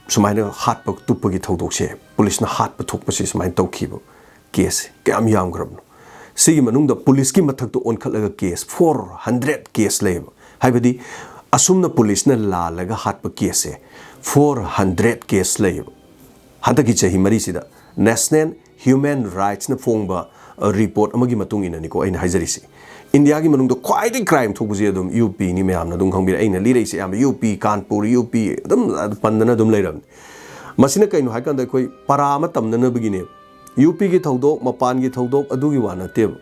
ꯁꯨꯃꯥꯏꯅ ꯍꯥꯠꯄ ꯇꯨꯞꯄꯒꯤ ꯊꯧꯗꯣꯛꯁꯦ, ꯄꯨꯂꯤꯁꯅ ꯍꯥꯠꯄ ꯊꯣꯛꯄꯁꯦ ꯁꯨꯃꯥꯏꯅ ꯇꯧꯈꯤꯕ ꯀꯦꯁꯁꯦ ꯀꯌꯥꯝ ꯌꯥꯝꯈ꯭ꯔꯕꯅꯣ? ꯁꯤꯒꯤ ꯃꯅꯨꯡꯗ ꯄꯨꯂꯤꯁꯀꯤ ꯃꯊꯛꯇ ꯑꯣꯟꯈꯠꯂꯒ ꯀꯦꯁ four hundred ꯀꯦꯁ ꯂꯩꯌꯦꯕ꯫ ꯍꯥꯏꯕꯗꯤ ꯑꯁꯨꯝꯅ ꯄꯨꯂꯤꯁꯅ ꯂꯥꯜꯂꯒ ꯍꯥꯠꯄ ꯀꯦꯁꯁꯦ four hundred ꯀꯦꯁ ꯂꯩꯌꯦꯕ꯫ ꯍꯟꯗꯛꯀꯤ ꯆꯍꯤ ꯃꯔꯤꯁꯤꯗ National Human Rightsꯅ ꯐꯣꯡꯕ, ꯑ, ꯔꯤꯄꯣꯔꯠ ꯑꯃꯒꯤ ꯃꯇꯨꯡ ꯏꯟꯅꯅꯤꯀꯣ ꯑꯩꯅ ꯍꯥꯏꯖꯔꯤꯁꯤ꯫ ꯏꯟꯗꯤꯌꯥꯒꯤ ꯃꯅꯨꯡꯗ ꯈ꯭ꯋꯥꯏꯗꯒꯤ ꯀ꯭ꯔꯥꯏꯝ ꯊꯣꯛꯄꯁꯦ ꯑꯗꯨꯝ ꯌꯨ ꯄꯤꯅꯤ, ꯃꯌꯥꯝꯅ ꯑꯗꯨꯝ ꯈꯪꯕꯤꯔꯦ꯫ ꯑꯩꯅ ꯂꯤꯔꯛꯏꯁꯦ ꯑꯌꯥꯝꯕ ꯌꯨ ꯄꯤ, ꯀꯥꯟꯄꯨꯔ, ꯌꯨ ꯄꯤ ꯑꯗꯨꯝ ꯄꯟꯗꯅ ꯑꯗꯨꯝ ꯂꯩꯔꯕꯅꯤ꯫ ꯃꯁꯤꯅ ꯀꯩꯅꯣ ꯍꯥꯏꯀꯥꯟꯗ ꯑꯩꯈꯣꯏ ꯄꯔꯥ ꯑꯃ ꯇꯝꯅꯅꯕꯒꯤꯅꯦ꯫ ꯌꯨ ꯄꯤꯒꯤ ꯊꯧꯗꯣꯛ, ꯃꯄꯥꯟꯒꯤ ꯊꯧꯗꯣꯛ ꯑꯗꯨꯒꯤ ꯋꯥ ꯅꯠꯇꯦꯕ꯫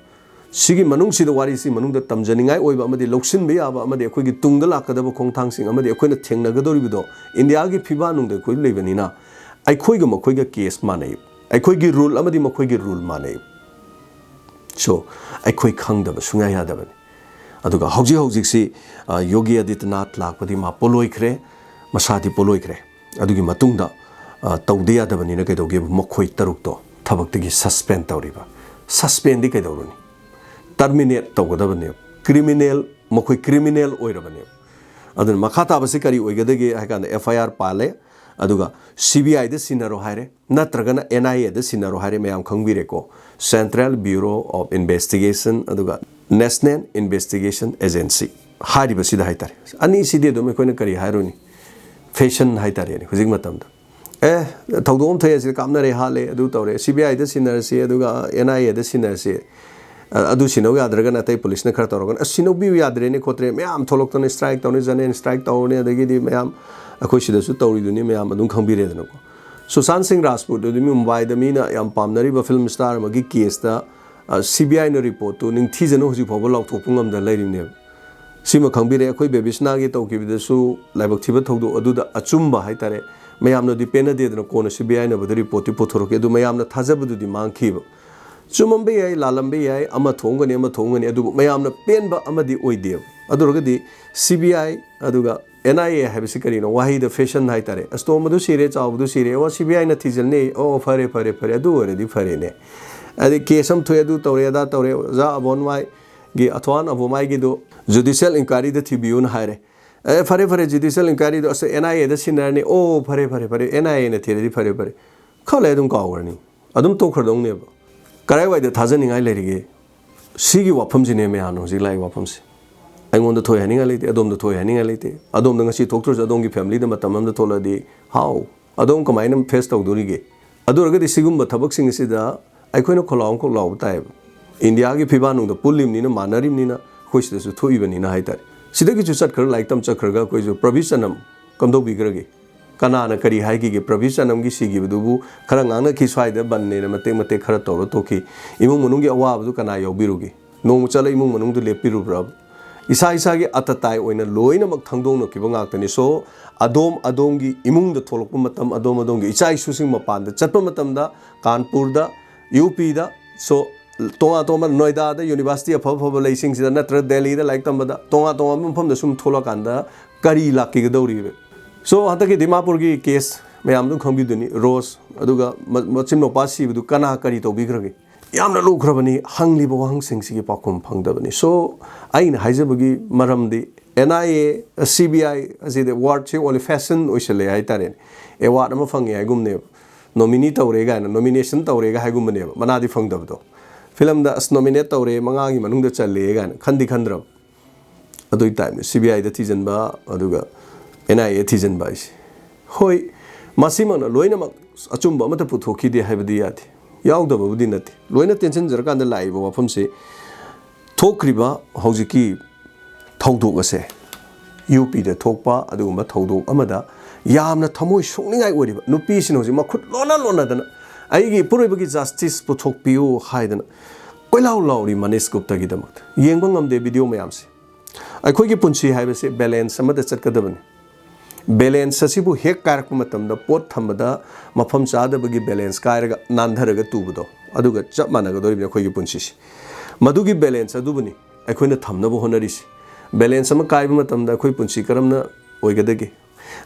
ꯁꯤꯒꯤ ꯃꯅꯨꯡꯁꯤꯗ, ꯋꯥꯔꯤꯁꯤ ꯃꯅꯨꯡꯗ ꯇꯝꯖꯅꯤꯡꯉꯥꯏ ꯑꯣꯏꯕ ꯑꯃꯗꯤ ꯂꯧꯁꯤꯟꯕ ꯌꯥꯕ ꯑꯃꯗꯤ ꯑꯩꯈꯣꯏꯒꯤ ꯇꯨꯡꯗ ꯂꯥꯛꯀꯗꯕ ꯈꯣꯡꯊꯥꯡꯁꯤꯡ ꯑꯃꯗꯤ ꯑꯩꯈꯣꯏꯅ ꯊꯦꯡꯅꯒꯗꯧꯔꯤꯕꯗꯣ, ꯏꯟꯗꯤꯌꯥꯒꯤ ꯐꯤꯕꯥꯛꯅꯨꯡꯗ ꯑꯩꯈꯣꯏ ꯂꯩꯕꯅꯤꯅ, ꯑꯩꯈꯣꯏꯒ ꯃꯈꯣꯏꯒ ꯀꯦꯁ ꯃꯥꯟꯅꯩ, ꯑꯩꯈꯣꯏꯒꯤ ꯔꯨꯜ ꯑꯃꯗꯤ ꯃꯈꯣꯏꯒꯤ ꯔꯨꯜ ꯃꯥꯟꯅꯩ꯫ So, ꯑꯩꯈꯣꯏ ꯈꯪꯗꯕ ꯁꯨꯡꯌꯥ ꯌꯥꯗꯕꯅꯤ꯫ ꯑꯗꯨꯒ ꯍꯧꯖꯤꯛ ꯍꯧꯖꯤꯛꯁꯤ, ꯑ, ꯌꯣꯒꯤ ꯑꯗꯤꯇ꯭ꯌꯅꯥꯊ ꯂꯥꯛꯄꯗꯤ ꯃꯥ ꯄꯣꯂꯣꯏꯈ꯭ꯔꯦ, ꯃꯁꯥꯗꯤ ꯄꯣꯂꯣꯏꯈ꯭ꯔꯦ꯫ ꯑꯗꯨꯒꯤ ꯃꯇꯨꯡꯗ, ꯑ, ꯇꯧꯗ ꯌꯥꯗꯕꯅꯤꯅ ꯀꯩꯗꯧꯒꯦꯕ, ꯃꯈꯣꯏ ꯇꯔꯨꯛꯇꯣ ꯊꯕꯛꯇꯒꯤ ꯁꯁꯄꯦꯟ ꯇꯧꯔꯤꯕ꯫ ꯁꯁꯄꯦꯟꯗꯤ ꯀꯩꯗꯧꯔꯨꯅꯤ? ꯇꯔꯃꯤꯅꯦꯠ ꯇꯧꯒꯗꯕꯅꯦꯕ꯫ ꯀ꯭ꯔꯤꯃꯤꯅꯦꯜ, ꯃꯈꯣꯏ ꯀ꯭ꯔꯤꯃꯤꯅꯦꯜ ꯑꯣꯏꯔꯕꯅꯦꯕ꯫ ꯑꯗꯨꯅ ꯃꯈꯥ ꯇꯥꯕꯁꯤ ꯀꯔꯤ ꯑꯣꯏꯒꯗꯒꯦ ꯍꯥꯏ ꯀꯥꯟꯗ, ꯑꯦꯐ ꯑꯥꯏ ꯑꯥꯔ ꯄꯥꯜꯂꯦ, ꯑꯗꯨꯒ ꯁꯤ ꯕꯤ ꯑꯥꯏꯗ ꯁꯤꯟꯅꯔꯣ ꯍꯥꯏꯔꯦ, ꯅꯠꯇ꯭ꯔꯒꯅ ꯑꯦꯟ ꯑꯥꯏ ꯑꯦꯗ ꯁꯤꯟꯅꯔꯣ ꯍꯥꯏꯔꯦ꯫ ꯃꯌꯥꯝ ꯈꯪꯕꯤꯔꯦꯀꯣ, Central Bureau of Investigation ꯑꯗꯨꯒ National Investigation Agency ꯍꯥꯏꯔꯤꯕꯁꯤꯗ ꯍꯥꯏꯇꯥꯔꯦ꯫ ꯑꯅꯤꯁꯤꯗꯤ ꯑꯗꯨꯝ ꯑꯩꯈꯣꯏꯅ ꯀꯔꯤ ꯍꯥꯏꯔꯨꯅꯤ, ꯐꯦꯁꯟ ꯍꯥꯏꯇꯥꯔꯦꯅꯦ ꯍꯧꯖꯤꯛ ꯃꯇꯝꯗ꯫ ꯑꯦ, ꯊꯧꯗꯣꯛ ꯑꯃ ꯊꯣꯛꯑꯦ, ꯑꯁꯤꯗ ꯀꯥꯞꯅꯔꯦ, ꯍꯥꯠꯂꯦ, ꯑꯗꯨ ꯇꯧꯔꯦ, ꯁꯤ ꯕꯤ ꯑꯥꯏꯗ ꯁꯤꯟꯅꯔꯁꯤ, ꯑꯗꯨꯒ ꯑꯦꯟ ꯑꯥꯏ ꯑꯦꯗ ꯁꯤꯟꯅꯔꯁꯤ, ꯑ, ꯑꯗꯨ ꯁꯤꯟꯅꯧ ꯌꯥꯗ꯭ꯔꯒꯅ ꯑꯇꯩ ꯄꯨꯂꯤꯁꯅ ꯈꯔ ꯇꯧꯔꯒꯅ, "ꯑꯁ, ꯁꯤꯟꯅꯧꯕꯤꯌꯨ ꯌꯥꯗ꯭ꯔꯦꯅꯦ ꯈꯣꯠꯇ꯭ꯔꯦ", ꯃꯌꯥꯝ ꯊꯣꯛꯂꯛꯇꯅ, ꯁ꯭ꯇ꯭ꯔꯥꯏꯛ ꯇꯧꯅꯤ, ꯖꯦꯅꯔꯦꯜ ꯁ꯭ꯇ꯭ꯔꯥꯏꯛ ꯇꯧꯔꯅꯤ, ꯑꯗꯒꯤꯗꯤ ꯃꯌꯥꯝ ꯑꯩꯈꯣꯏ ꯁꯤꯗꯁꯨ ꯇꯧꯔꯤꯗꯨꯅꯤ, ꯃꯌꯥꯝ ꯑꯗꯨꯝ ꯈꯪꯕꯤꯔꯦꯗꯅꯀꯣ꯫ ꯁꯨꯁꯥꯟ ꯁꯤꯡ ꯔꯥꯖꯄꯨꯠ ꯑꯗꯨ ꯃꯤ ꯃꯨꯝꯕꯥꯏꯗ ꯃꯤꯅ ꯌꯥꯝ ꯄꯥꯝꯅꯔꯤꯕ ꯐꯤꯂꯝ ꯁ꯭ꯇꯥꯔ ꯑꯃꯒꯤ ꯀꯦꯁꯇ, ꯑ, ꯁꯤ ꯕꯤ ꯑꯥꯏꯅ ꯔꯤꯄꯣꯔꯠꯇꯨ ꯅꯤꯡꯊꯤꯖꯅ ꯍꯧꯖꯤꯛ ꯐꯥꯎꯕ ꯂꯥꯎꯊꯣꯛꯄ ꯉꯝꯗ ꯂꯩꯔꯤꯕꯅꯦꯕ꯫ ꯁꯤꯃ ꯈꯪꯕꯤꯔꯦ, ꯑꯩꯈꯣꯏ ꯕꯦꯕꯤꯁꯅꯥꯒꯤ ꯇꯧꯈꯤꯕꯗꯁꯨ ꯂꯥꯏꯕꯛ ꯊꯤꯕ ꯊꯧꯗꯣꯛ ꯑꯗꯨꯗ ꯑꯆꯨꯝꯕ ꯍꯥꯏꯇꯥꯔꯦ, ꯃꯌꯥꯝꯅꯗꯤ ꯄꯦꯟꯅꯗꯦꯗꯅ ꯀꯣꯟꯅ ꯁꯤ ꯕꯤ ꯑꯥꯏꯅꯕꯨꯗꯤ ꯔꯤꯄꯣꯔꯠꯇꯤ ꯄꯨꯊꯣꯔꯛꯈꯤ, ꯑꯗꯨ ꯃꯌꯥꯝꯅ ꯊꯥꯖꯕꯗꯨꯗꯤ ꯃꯥꯡꯈꯤꯕ꯫ ꯆꯨꯝꯃꯝꯕ ꯌꯥꯏ, ꯂꯥꯜꯂꯝꯕ ꯌꯥꯏ, ꯑꯃ ꯊꯣꯛꯑꯝꯒꯅꯤ, ꯑꯃ ꯊꯣꯛꯑꯝꯒꯅꯤ, ꯑꯗꯨꯕꯨ ꯃꯌꯥꯝꯅ ꯄꯦꯟꯕ ꯑꯃꯗꯤ ꯑꯣꯏꯗꯦꯕ꯫ ꯑꯗꯨ ꯑꯣꯏꯔꯒꯗꯤ ꯁꯤ ꯕꯤ ꯑꯥꯏ ꯑꯗꯨꯒ ꯑꯦꯟ ꯑꯥꯏ ꯑꯦ ꯍꯥꯏꯕꯁꯤ ꯀꯔꯤꯅꯣ? ꯋꯥꯍꯩꯗ ꯐꯦꯁꯟ ꯍꯥꯏꯇꯥꯔꯦ꯫ ꯑꯁ, ꯇꯣꯝꯕꯗꯨ ꯁꯤꯔꯦ, ꯆꯥꯎꯕꯗꯨ ꯁꯤꯔꯦ, ꯑꯣ, ꯁꯤ ꯕꯤ ꯑꯥꯏꯅ ꯊꯤꯖꯤꯜꯅꯤ, ꯑꯣ, ꯐꯔꯦ, ꯐꯔꯦ, ꯐꯔꯦ, ꯑꯗꯨ ꯑꯣꯏꯔꯗꯤ ꯐꯔꯦꯅꯦ꯫ ꯑꯗꯩ ꯀꯦꯁ ꯑꯃ ꯊꯣꯛꯑꯦ, ꯑꯗꯨ ꯇꯧꯔꯦ, ꯑꯗꯥ ꯇꯧꯔꯦ, ꯑꯣꯖꯥ ꯑꯕꯣꯟꯃꯥꯏꯒꯤ, ꯑꯊ꯭ꯋꯥꯟ ꯑꯕꯣꯟꯃꯥꯏꯒꯤꯗꯣ ꯖꯨꯗꯤꯁꯤꯌꯦꯜ ꯏꯟꯀ꯭ꯋꯥꯏꯔꯤꯗ ꯊꯤꯕꯤꯌꯨꯅ ꯍꯥꯏꯔꯦ꯫ ꯑꯦ, ꯐꯔꯦ, ꯐꯔꯦ, ꯖꯨꯗꯤꯁꯤꯌꯦꯜ ꯏꯟꯀ꯭ꯋꯥꯏꯔꯤꯗꯣ, ꯑꯁ, ꯑꯦꯟ ꯑꯥꯏ ꯑꯦꯗ ꯁꯤꯟꯅꯔꯅꯤ, ꯑꯣ, ꯐꯔꯦ, ꯐꯔꯦ, ꯐꯔꯦ, ꯑꯦꯟ ꯑꯥꯏ ꯑꯦꯅ ꯊꯤꯔꯗꯤ ꯐꯔꯦ, ꯐꯔꯦ, ꯈꯔ ꯂꯩ ꯑꯗꯨꯝ ꯀꯥꯎꯈ꯭ꯔꯅꯤ, ꯑꯗꯨꯝ ꯇꯣꯛꯈ꯭ꯔꯗꯧꯅꯦꯕ꯫ ꯀꯗꯥꯏꯋꯥꯏꯗ ꯊꯥꯖꯅꯤꯡꯉꯥꯏ ꯂꯩꯔꯤꯒꯦ? ꯁꯤꯒꯤ ꯋꯥꯐꯝꯁꯤꯅꯦ ꯃꯌꯥꯝꯅ ꯍꯧꯖꯤꯛ ꯂꯥꯛꯏ ꯋꯥꯐꯝꯁꯦ꯫ ꯑꯩꯉꯣꯟꯗ ꯊꯣꯏ ꯍꯥꯏꯅꯤꯡꯉꯥꯏ ꯂꯩꯇꯦ, ꯑꯗꯣꯝꯗ ꯊꯣꯏ ꯍꯥꯏꯅꯤꯡꯉꯥꯏ ꯂꯩꯇꯦ꯫ ꯑꯗꯣꯝꯗ ꯉꯁꯤ ꯊꯣꯛꯇ꯭ꯔꯁꯨ ꯑꯗꯣꯝꯒꯤ ꯐꯦꯃꯤꯂꯤꯗ ꯃꯇꯝ ꯑꯃꯗ ꯊꯣꯛꯂꯛꯑꯗꯤ, how? ꯑꯗꯣꯝ ꯀꯃꯥꯏꯅ ꯐꯦꯁ ꯇꯧꯗꯣꯔꯤꯒꯦ? ꯑꯗꯨ ꯑꯣꯏꯔꯒꯗꯤ ꯁꯤꯒꯨꯝꯕ ꯊꯕꯛꯁꯤꯡ ꯑꯁꯤꯗ ꯑꯩꯈꯣꯏꯅ ꯈꯣꯜꯂꯥꯎ ꯑꯃꯈꯛ ꯂꯥꯎꯕ ꯇꯥꯏꯌꯦꯕ꯫ ꯏꯟꯗꯤꯌꯥꯒꯤ ꯐꯤꯕꯥꯟꯅꯨꯡꯗ ꯄꯨꯜꯂꯤꯕꯅꯤꯅ, ꯃꯥꯟꯅꯔꯤꯕꯅꯤꯅ, ꯑꯩꯈꯣꯏ ꯁꯤꯗꯁꯨ ꯊꯣꯛꯏꯕꯅꯤꯅ ꯍꯥꯏꯇꯥꯔꯦ꯫ ꯁꯤꯗꯒꯤꯁꯨ ꯆꯠꯈ꯭ꯔꯒ, ꯂꯥꯏꯔꯤꯛ ꯇꯝ ꯆꯠꯈ꯭ꯔꯒ ꯑꯩꯈꯣꯏꯁꯨ ꯄ꯭ꯔꯕꯤꯁ ꯑꯅꯝ ꯀꯝꯗꯧꯕꯤꯈ꯭ꯔꯒꯦ? ꯀꯅꯥꯅ ꯀꯔꯤ ꯍꯥꯏꯈꯤꯒꯦ? ꯄ꯭ꯔꯕꯤꯁ ꯑꯅꯝꯒꯤ ꯁꯤꯈꯤꯕꯗꯨꯕꯨ ꯈꯔ ꯉꯥꯡꯅꯈꯤ, ꯁ꯭ꯋꯥꯏꯗ ꯕꯟꯅꯦꯅ ꯃꯇꯦꯛ ꯃꯇꯦꯛ ꯈꯔ ꯇꯧꯔ ꯇꯣꯛꯈꯤ꯫ ꯏꯃꯨꯡ ꯃꯅꯨꯡꯒꯤ ꯑꯋꯥꯕꯗꯨ ꯀꯅꯥ ꯌꯥꯎꯕꯤꯔꯨꯒꯦ? ꯅꯣꯡꯃ ꯆꯠꯂ ꯏꯃꯨꯡ ꯃꯅꯨꯡꯗꯨ ꯂꯦꯞꯄꯤꯔꯨꯕ꯭ꯔꯥ? ꯏꯁꯥ ꯏꯁꯥꯒꯤ ꯑꯇꯇꯥꯏ ꯑꯣꯏꯅ ꯂꯣꯏꯅꯃꯛ ꯊꯪꯗꯣꯛꯅꯈꯤꯕ ꯉꯥꯛꯇꯅꯤ꯫ So, ꯑꯗꯣꯝ ꯑꯗꯣꯝꯒꯤ ꯏꯃꯨꯡꯗ ꯊꯣꯛꯂꯛꯄ ꯃꯇꯝ, ꯑꯗꯣꯝ ꯑꯗꯣꯝꯒꯤ ꯏꯆꯥ ꯏꯁꯨꯁꯤꯡ ꯃꯄꯥꯟꯗ ꯆꯠꯄ ꯃꯇꯝꯗ, ꯀꯥꯟꯄꯨꯔꯗ, ꯌꯨ ꯄꯤꯗ, so, ꯇꯣꯉꯥꯟ ꯇꯣꯉꯥꯟꯕ ꯅꯣꯏꯗꯥꯗ ꯌꯨꯅꯤꯚꯔꯁꯤꯇꯤ ꯑꯐ ꯑꯐꯕ ꯂꯩꯁꯤꯡꯁꯤꯗ, ꯅꯠꯇ꯭ꯔꯒ ꯗꯦꯜꯂꯤꯗ ꯂꯥꯏꯔꯤꯛ ꯇꯝꯕꯗ, ꯇꯣꯉꯥꯟ ꯇꯣꯉꯥꯟꯕ ꯃꯐꯝꯗ ꯁꯨꯝ ꯊꯣꯛꯂꯛꯀꯥꯟꯗ ꯀꯔꯤ ꯂꯥꯛꯈꯤꯒꯗꯧꯔꯤꯕ? So, ꯍꯟꯗꯛꯀꯤ ꯗꯤꯃꯥꯄꯨꯔꯒꯤ ꯀꯦꯁ ꯃꯌꯥꯝꯗꯨ ꯈꯪꯕꯤꯗꯨꯅꯤ, ꯔꯣꯁ, ꯑꯗꯨꯒ ꯃ-, ꯃꯆꯤꯟ ꯃꯧꯄꯥ ꯁꯤꯕꯗꯨ ꯀꯅꯥ ꯀꯔꯤ ꯇꯧꯕꯤꯈ꯭ꯔꯒꯦ? ꯌꯥꯝꯅ ꯂꯨꯈ꯭ꯔꯕꯅꯤ, ꯍꯪꯂꯤꯕ ꯋꯥꯍꯪꯁꯤꯡꯁꯤꯒꯤ ꯄꯥꯎꯈꯨꯝ ꯐꯪꯗꯕꯅꯤ꯫ So, ꯑꯩꯅ ꯍꯥꯏꯖꯕꯒꯤ ꯃꯔꯝꯗꯤ and I A, C B ꯑꯥꯏ ꯑꯁꯤꯗꯤ ꯋꯥꯔꯗꯁꯤ only ꯐꯦꯁꯟ ꯑꯣꯏꯁꯜꯂꯛꯑꯦ ꯍꯥꯏꯇꯥꯔꯦꯅꯦ꯫ ꯑꯦꯋꯥꯔꯗ ꯑꯃ ꯐꯪꯉꯦ ꯍꯥꯏꯒꯨꯝꯅꯦꯕ, ꯅꯣꯃꯤꯅꯤ ꯇꯧꯔꯦ ꯀꯥꯏꯅ, ꯅꯣꯃꯤꯅꯦꯁꯟ ꯇꯧꯔꯦꯒ ꯍꯥꯏꯒꯨꯝꯕꯅꯦꯕ, ꯃꯅꯥꯗꯤ ꯐꯪꯗꯕꯗꯣ꯫ ꯐꯤꯂꯝꯗ ꯑꯁ ꯅꯣꯃꯤꯅꯦꯠ ꯇꯧꯔꯦ, ꯃꯉꯥꯒꯤ ꯃꯅꯨꯡꯗ ꯆꯜꯂꯦ ꯀꯥꯏꯅ ꯈꯟꯗꯤ ꯈꯟꯗ꯭ꯔꯕ? ꯑꯗꯨꯒꯤ ꯇꯥꯏꯞꯅꯤ ꯁꯤ ꯕꯤ ꯑꯥꯏꯗ ꯊꯤꯖꯤꯟꯕ, ꯑꯗꯨꯒ ꯑꯦꯟ ꯑꯥꯏ ꯑꯦ ꯊꯤꯖꯤꯟꯕ ꯍꯥꯏꯁꯦ꯫ ꯍꯣꯏ, ꯃꯁꯤꯃꯛꯅ ꯂꯣꯏꯅꯃꯛ ꯑꯆꯨꯝꯕ ꯑꯃꯠꯇ ꯄꯨꯊꯣꯛꯈꯤꯗꯦ ꯍꯥꯏꯕꯗꯤ ꯌꯥꯗꯦ꯫ ꯌꯥꯎꯗꯕꯕꯨꯗꯤ ꯅꯠꯇꯦ꯫ ꯂꯣꯏꯅ ꯇꯦꯟꯁꯤꯟꯖꯔꯀꯥꯟꯗ ꯂꯥꯛꯏꯕ ꯋꯥꯐꯝꯁꯤ, ꯊꯣꯛꯈ꯭ꯔꯤꯕ ꯍꯧꯖꯤꯛꯀꯤ ꯊꯧꯗꯣꯛ ꯑꯁꯦ ꯌꯨ ꯄꯤꯗ ꯊꯣꯛꯄ ꯑꯗꯨꯒꯨꯝꯕ ꯊꯧꯗꯣꯛ ꯑꯃꯗ ꯌꯥꯝꯅ ꯊꯃꯣꯏ ꯁꯣꯛꯅꯤꯡꯉꯥꯏ ꯑꯣꯏꯔꯤꯕ ꯅꯨꯄꯤꯁꯤꯡ ꯍꯧꯖꯤꯛ ꯃꯈꯨꯠ ꯂꯣꯟꯅ ꯂꯣꯟꯅꯗꯅ ꯑꯩꯒꯤ ꯏꯄꯨꯔꯣꯏꯕꯒꯤ ꯖꯁꯇꯤꯁ ꯄꯨꯊꯣꯛꯄꯤꯌꯨ ꯍꯥꯏꯗꯅ ꯀꯣꯏꯂꯥꯎ ꯂꯥꯎꯔꯤ ꯃꯅꯤꯁ ꯒꯨꯞꯇꯒꯤꯗꯃꯛꯇ꯫ ꯌꯦꯡꯕ ꯉꯝꯗꯦ ꯚꯤꯗꯤꯑꯣ ꯃꯌꯥꯝꯁꯦ꯫ ꯑꯩꯈꯣꯏꯒꯤ ꯄꯨꯟꯁꯤ ꯍꯥꯏꯕꯁꯦ ꯕꯦꯂꯦꯟꯁ ꯑꯃꯗ ꯆꯠꯀꯗꯕꯅꯤ꯫ ꯕꯦꯂꯦꯟꯁ ꯑꯁꯤꯕꯨ ꯍꯦꯛ ꯀꯥꯏꯔꯛꯄ ꯃꯇꯝꯗ ꯄꯣꯠ ꯊꯝꯕꯗ ꯃꯐꯝ ꯆꯥꯗꯕꯒꯤ ꯕꯦꯂꯦꯟꯁ ꯀꯥꯏꯔꯒ ꯅꯥꯟꯊꯔꯒ ꯇꯨꯕꯗꯣ, ꯑꯗꯨꯒ ꯆꯞ ꯃꯥꯟꯅꯒꯗꯧꯔꯤꯕꯅꯤ ꯑꯩꯈꯣꯏꯒꯤ ꯄꯨꯟꯁꯤꯁꯦ꯫ ꯃꯗꯨꯒꯤ ꯕꯦꯂꯦꯟꯁ ꯑꯗꯨꯕꯨꯅꯤ ꯑꯩꯈꯣꯏꯅ ꯊꯝꯅꯕ ꯍꯣꯠꯅꯔꯤꯁꯦ꯫ ꯕꯦꯂꯦꯟꯁ ꯑꯃ ꯀꯥꯏꯕ ꯃꯇꯝꯗ ꯑꯩꯈꯣꯏ ꯄꯨꯟꯁꯤ ꯀꯔꯝꯅ ꯑꯣꯏꯒꯗꯒꯦ?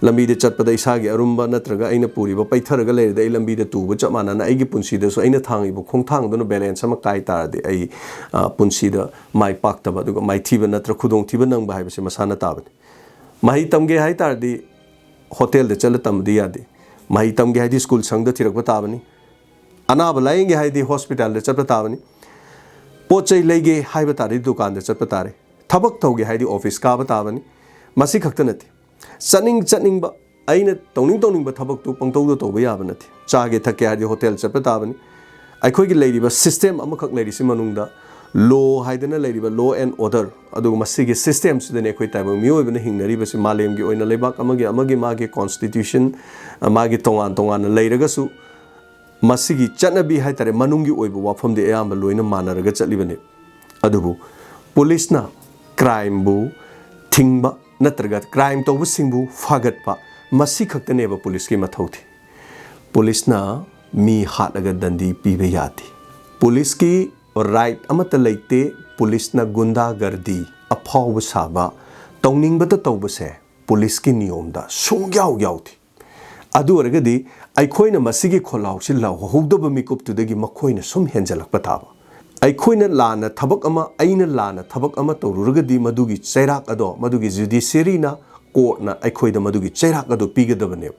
ꯂꯝꯕꯤꯗ ꯆꯠꯄꯗ ꯏꯁꯥꯒꯤ ꯑꯔꯨꯝꯕ ꯅꯠꯇ꯭ꯔꯒ ꯑꯩꯅ ꯄꯨꯔꯤꯕ ꯄꯩꯊꯔꯒ ꯂꯩꯔꯗꯤ, ꯑꯩ ꯂꯝꯕꯤꯗ ꯇꯨꯕ ꯆꯞ ꯃꯥꯟꯅꯅ ꯑꯩꯒꯤ ꯄꯨꯟꯁꯤꯗꯁꯨ ꯑꯩꯅ ꯊꯥꯡꯉꯤꯕ ꯈꯣꯡꯊꯥꯡꯗꯨꯅ ꯕꯦꯂꯦꯟꯁ ꯑꯃ ꯀꯥꯏ ꯇꯥꯔꯗꯤ, ꯑꯩ, ꯑ, ꯄꯨꯟꯁꯤꯗ ꯃꯥꯏ ꯄꯥꯛꯇꯕ ꯑꯗꯨꯒ ꯃꯥꯏꯊꯤꯕ ꯅꯠꯇ꯭ꯔ ꯈꯨꯗꯣꯡꯊꯤꯕ ꯅꯪꯕ ꯍꯥꯏꯕꯁꯤ ꯃꯁꯥꯅ ꯇꯥꯕꯅꯤ꯫ ꯃꯍꯩ ꯇꯝꯒꯦ ꯍꯥꯏ ꯇꯥꯔꯗꯤ ꯍꯣꯇꯦꯜꯗ ꯆꯠꯂ ꯇꯝꯕꯗꯤ ꯌꯥꯗꯦ꯫ ꯃꯍꯩ ꯇꯝꯒꯦ ꯍꯥꯏꯗꯤ ꯁ꯭ꯀꯨꯜ ꯁꯪꯗ ꯊꯤꯔꯛꯄ ꯇꯥꯕꯅꯤ꯫ ꯑꯅꯥꯕ ꯂꯥꯌꯦꯡꯒꯦ ꯍꯥꯏꯗꯤ ꯍꯣꯁꯄꯤꯇꯥꯜꯗ ꯆꯠꯄ ꯇꯥꯕꯅꯤ꯫ ꯄꯣꯠ ꯆꯩ ꯂꯩꯒꯦ ꯍꯥꯏꯕ ꯇꯥꯔꯗꯤ ꯗꯨꯀꯥꯟꯗ ꯆꯠꯄ ꯇꯥꯔꯦ꯫ ꯊꯕꯛ ꯇꯧꯒꯦ ꯍꯥꯏꯗꯤ ꯑꯣꯐꯤꯁ ꯀꯥꯕ ꯇꯥꯕꯅꯤ꯫ ꯃꯁꯤ ꯈꯛꯇ ꯅꯠꯇꯦ, ꯆꯠꯅꯤꯡ ꯆꯠꯅꯤꯡꯕ, ꯑꯩꯅ ꯇꯧꯅꯤꯡ ꯇꯧꯅꯤꯡꯕ ꯊꯕꯛꯇꯨ ꯄꯪꯇꯧꯗ ꯇꯧꯕ ꯌꯥꯕ ꯅꯠꯇꯦ꯫ ꯆꯥꯒꯦ ꯊꯛꯀꯦ ꯍꯥꯏꯔꯗꯤ ꯍꯣꯇꯦꯜ ꯆꯠꯄ ꯇꯥꯕꯅꯤ꯫ ꯑꯩꯈꯣꯏꯒꯤ ꯂꯩꯔꯤꯕ ꯁꯤꯁꯇꯦꯝ ꯑꯃꯈꯛ ꯂꯩꯔꯤꯁꯤ ꯃꯅꯨꯡꯗ ꯂꯣ ꯍꯥꯏꯗꯅ ꯂꯩꯔꯤꯕ, ꯂꯣ ꯑꯦꯟ ꯑꯣꯔꯗꯔ, ꯑꯗꯨꯒ ꯃꯁꯤꯒꯤ ꯁꯤꯁꯇꯦꯝꯁꯤꯗꯅꯤ ꯑꯩꯈꯣꯏ ꯇꯥꯏꯕꯪ ꯃꯤꯑꯣꯏꯕꯅ ꯍꯤꯡꯅꯔꯤꯕꯁꯤ꯫ ꯃꯥꯂꯦꯝꯒꯤ ꯑꯣꯏꯅ ꯂꯩꯕꯥꯛ ꯑꯃꯒꯤ ꯑꯃꯒꯤ ꯃꯥꯒꯤ ꯀꯣꯟꯁꯇꯤꯇ꯭ꯌꯨꯁꯟ, ꯃꯥꯒꯤ ꯇꯣꯉꯥꯟ ꯇꯣꯉꯥꯟꯅ ꯂꯩꯔꯒꯁꯨ, ꯃꯁꯤꯒꯤ ꯆꯠꯅꯕꯤ ꯍꯥꯏꯇꯥꯔꯦ, ꯃꯅꯨꯡꯒꯤ ꯑꯣꯏꯕ ꯋꯥꯐꯝꯗꯤ ꯑꯌꯥꯝꯕ ꯂꯣꯏꯅ ꯃꯥꯟꯅꯔꯒ ꯆꯠꯂꯤꯕꯅꯤ꯫ ꯑꯗꯨꯕꯨ ꯄꯨꯂꯤꯁꯅ ꯀ꯭ꯔꯥꯏꯝꯕꯨ ꯊꯤꯡꯕ ꯅꯠꯇ꯭ꯔꯒ ꯀ꯭ꯔꯥꯏꯝ ꯇꯧꯕꯁꯤꯡꯕꯨ ꯐꯥꯒꯠꯄ, ꯃꯁꯤ ꯈꯛꯇꯅꯦꯕ ꯄꯨꯂꯤꯁꯀꯤ ꯃꯊꯧꯗꯤ꯫ ꯄꯨꯂꯤꯁꯅ ꯃꯤ ꯍꯥꯠꯂꯒ ꯗꯟꯗꯤ ꯄꯤꯕ ꯌꯥꯗꯦ꯫ ꯄꯨꯂꯤꯁꯀꯤ ꯔꯥꯏꯠ ꯑꯃꯠꯇ ꯂꯩꯇꯦ꯫ ꯄꯨꯂꯤꯁꯅ ꯒꯨꯟꯗꯥꯒꯔꯗꯤ, ꯑꯐꯥꯎꯕ ꯁꯥꯕ, ꯇꯧꯅꯤꯡꯕꯇ ꯇꯧꯕꯁꯦ ꯄꯨꯂꯤꯁꯀꯤ ꯅꯤꯌꯣꯝꯗ ꯁꯨꯡꯌꯥꯎ ꯌꯥꯎꯗꯦ꯫ ꯑꯗꯨ ꯑꯣꯏꯔꯒꯗꯤ ꯑꯩꯈꯣꯏꯅ ꯃꯁꯤꯒꯤ ꯈꯣꯜꯂꯥꯎꯁꯤ ꯂꯥꯎꯍꯧꯗꯕ ꯃꯤꯀꯨꯞꯇꯨꯗꯒꯤ ꯃꯈꯣꯏꯅ ꯁꯨꯝ ꯍꯦꯟꯖꯜꯂꯛꯄ ꯇꯥꯕ꯫ ꯑꯩꯈꯣꯏꯅ ꯂꯥꯟꯅ ꯊꯕꯛ ꯑꯃ, ꯑꯩꯅ ꯂꯥꯟꯅ ꯊꯕꯛ ꯑꯃ ꯇꯧꯔꯨꯔꯒꯗꯤ ꯃꯗꯨꯒꯤ ꯆꯩꯔꯥꯛ ꯑꯗꯣ, ꯃꯗꯨꯒꯤ ꯖꯨꯗꯤꯁꯤꯌꯔꯤꯅ, ꯀꯣꯔꯠꯅ ꯑꯩꯈꯣꯏꯗ ꯃꯗꯨꯒꯤ ꯆꯩꯔꯥꯛ ꯑꯗꯨ ꯄꯤꯒꯗꯕꯅꯦꯕ꯫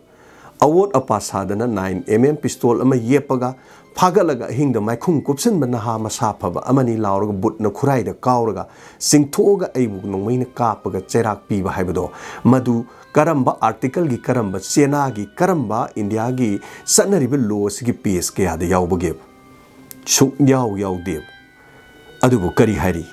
ꯑꯋꯣꯠ ꯑꯄꯥ ꯁꯥꯗꯅ ꯅꯥꯏꯟ ꯑꯦꯝ ꯑꯦꯝ ꯄꯤꯁꯇꯣꯜ ꯑꯃ ꯌꯦꯞꯄꯒ ꯐꯥꯒꯠꯂꯒ ꯑꯍꯤꯡꯗ ꯃꯥꯏꯈꯨꯝ ꯀꯨꯞꯁꯤꯟꯕ ꯅꯍꯥ ꯃꯁꯥ ꯐꯕ ꯑꯃꯅꯤ ꯂꯥꯎꯔꯒ ꯕꯨꯠꯅ ꯈꯨꯔꯥꯏꯗ ꯀꯥꯎꯔꯒ ꯆꯤꯡꯊꯣꯛꯑꯒ ꯑꯩꯕꯨ ꯅꯣꯡꯃꯩꯅ ꯀꯥꯞꯄꯒ ꯆꯩꯔꯥꯛ ꯄꯤꯕ ꯍꯥꯏꯕꯗꯣ, ꯃꯗꯨ ꯀꯔꯝꯕ ꯑꯥꯔꯇꯤꯀꯜꯒꯤ, ꯀꯔꯝꯕ ꯆꯦꯅꯥꯒꯤ, ꯀꯔꯝꯕ ꯏꯟꯗꯤꯌꯥꯒꯤ ꯆꯠꯅꯔꯤꯕ ꯂꯣ ꯑꯁꯤꯒꯤ ꯄꯦꯖ ꯀꯌꯥꯗ ꯌꯥꯎꯕꯒꯦ? ꯁꯨꯛꯌꯥꯎ ꯌꯥꯎꯗꯦ꯫ ꯑꯗꯨꯕꯨ ꯀꯔꯤ ꯍꯥꯏꯔꯤ?